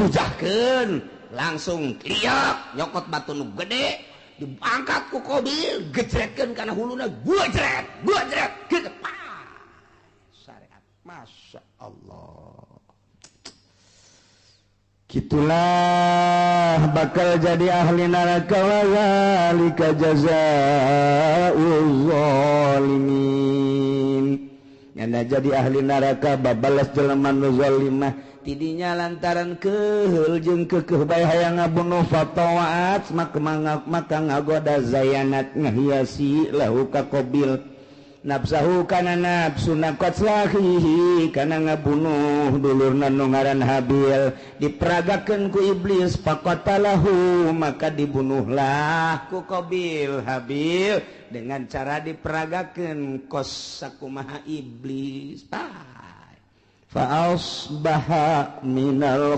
tujahkeun langsung liak nyokot batu nu gede diangkat ku Kobil gejretkeun kana huluna gua jret gitu syariat. Masya Allah gitulah bakal jadi ahli neraka wa zalika jazaa'uz zalimin. Nyana jadi ahli neraka babalas jelema nu zalimah tidinya lantaran keheul jeung keukeuh bae hayang ngabunuh fatawaat maka ngagoda zayanat ngahiasi lahu ka Qabil. Nafsahu kana nafsu qatlahihi kana ngabunuh dulurna nu ngaran Habil, diperagakeun ku iblis. Faqatalahu, maka dibunuhlah ku Qabil Habil dengan cara diperagakeun kos sakumaha iblis. Fa asbaha minal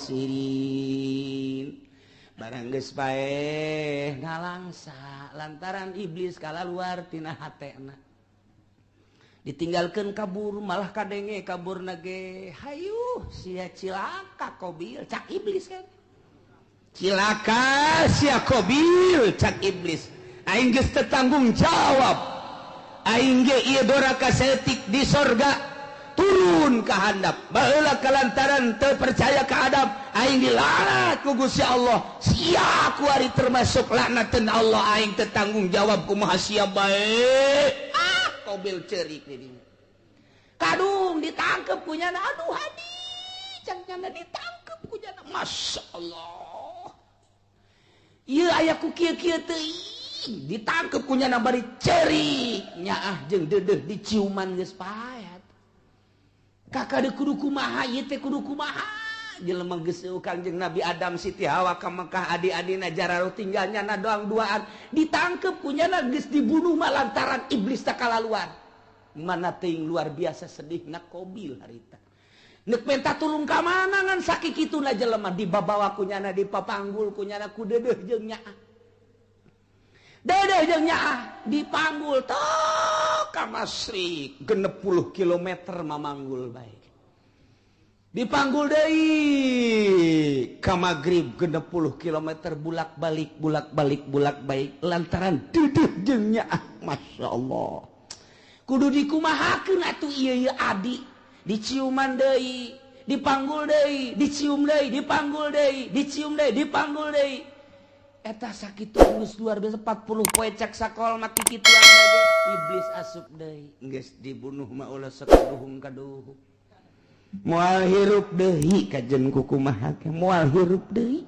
khasirin. Barang geus paeh, ngalangsa lantaran iblis kalaluar tina hatena, ditinggalkan kabur. Malah kadenge kabur nage, "Hayu sia, cilaka Kobil," cak iblis kan. "Cilaka sia, Kobil," cak iblis, "aing geus teu tanggung jawab. Aing ge ieu doraka saeutik di sorga, turun ke handap baheula kalantaran teu percaya ka Adam. Aing dilaknat ku Gusti Allah. Sia kuari termasuk laknateun Allah. Aing teu tanggung jawab, kumaha sia bae." Ah, Kobil cerik di dinya. Kadung ditangkep ku nyana. "Aduh, Hadi," cak nyana, ditangkep ku nyana. Masya Allah, ieu aya ku kieu-kieu teuing. Ditangkep ku nyana bari cerik, nyaah jeung deudeuh diciuman, geus paet. Kakak de kudu kumaha ieu teh, kudu kumaha? Jelema geus Kangjeng Nabi Adam, Siti Hawa ka Mekah, adi-adina jararuh, tinggal nyana doang duaan. Ditangkep ku nyana, geus dibunuh mah lantaran iblis tak kalaluan. Mana teuing luar biasa sedihna Kobil harita. Nek minta tulung ka mana ngan sakikituna jelema? Dibabawa ku nyana, dipapanggul ku nyana, ku deudeuh jeung nyaah, deudeuh jeung nyaah dipanggul tok ka Masyrik 60 kilometer mamanggul bae. Dipanggul deui ka Maghrib 60 kilometer, bulak balik, bulak balik, bulak balik, lantaran deudeuh jeung nyaah. Masya Allah, kudu dikumahakeun atuh ieu? Ieu adi diciuman deui, dipanggul deui, dicium deui, dipanggul deui, dicium deui, dipanggul deui. Eta sakitu geus luar biasa 40 poe cak sakol mah kikituan lagi. Iblis asup deui, geus dibunuh mah ulah sok kaduhung kaduhung, moal hirup deui. Kajen kukumaha, moal hirup deui.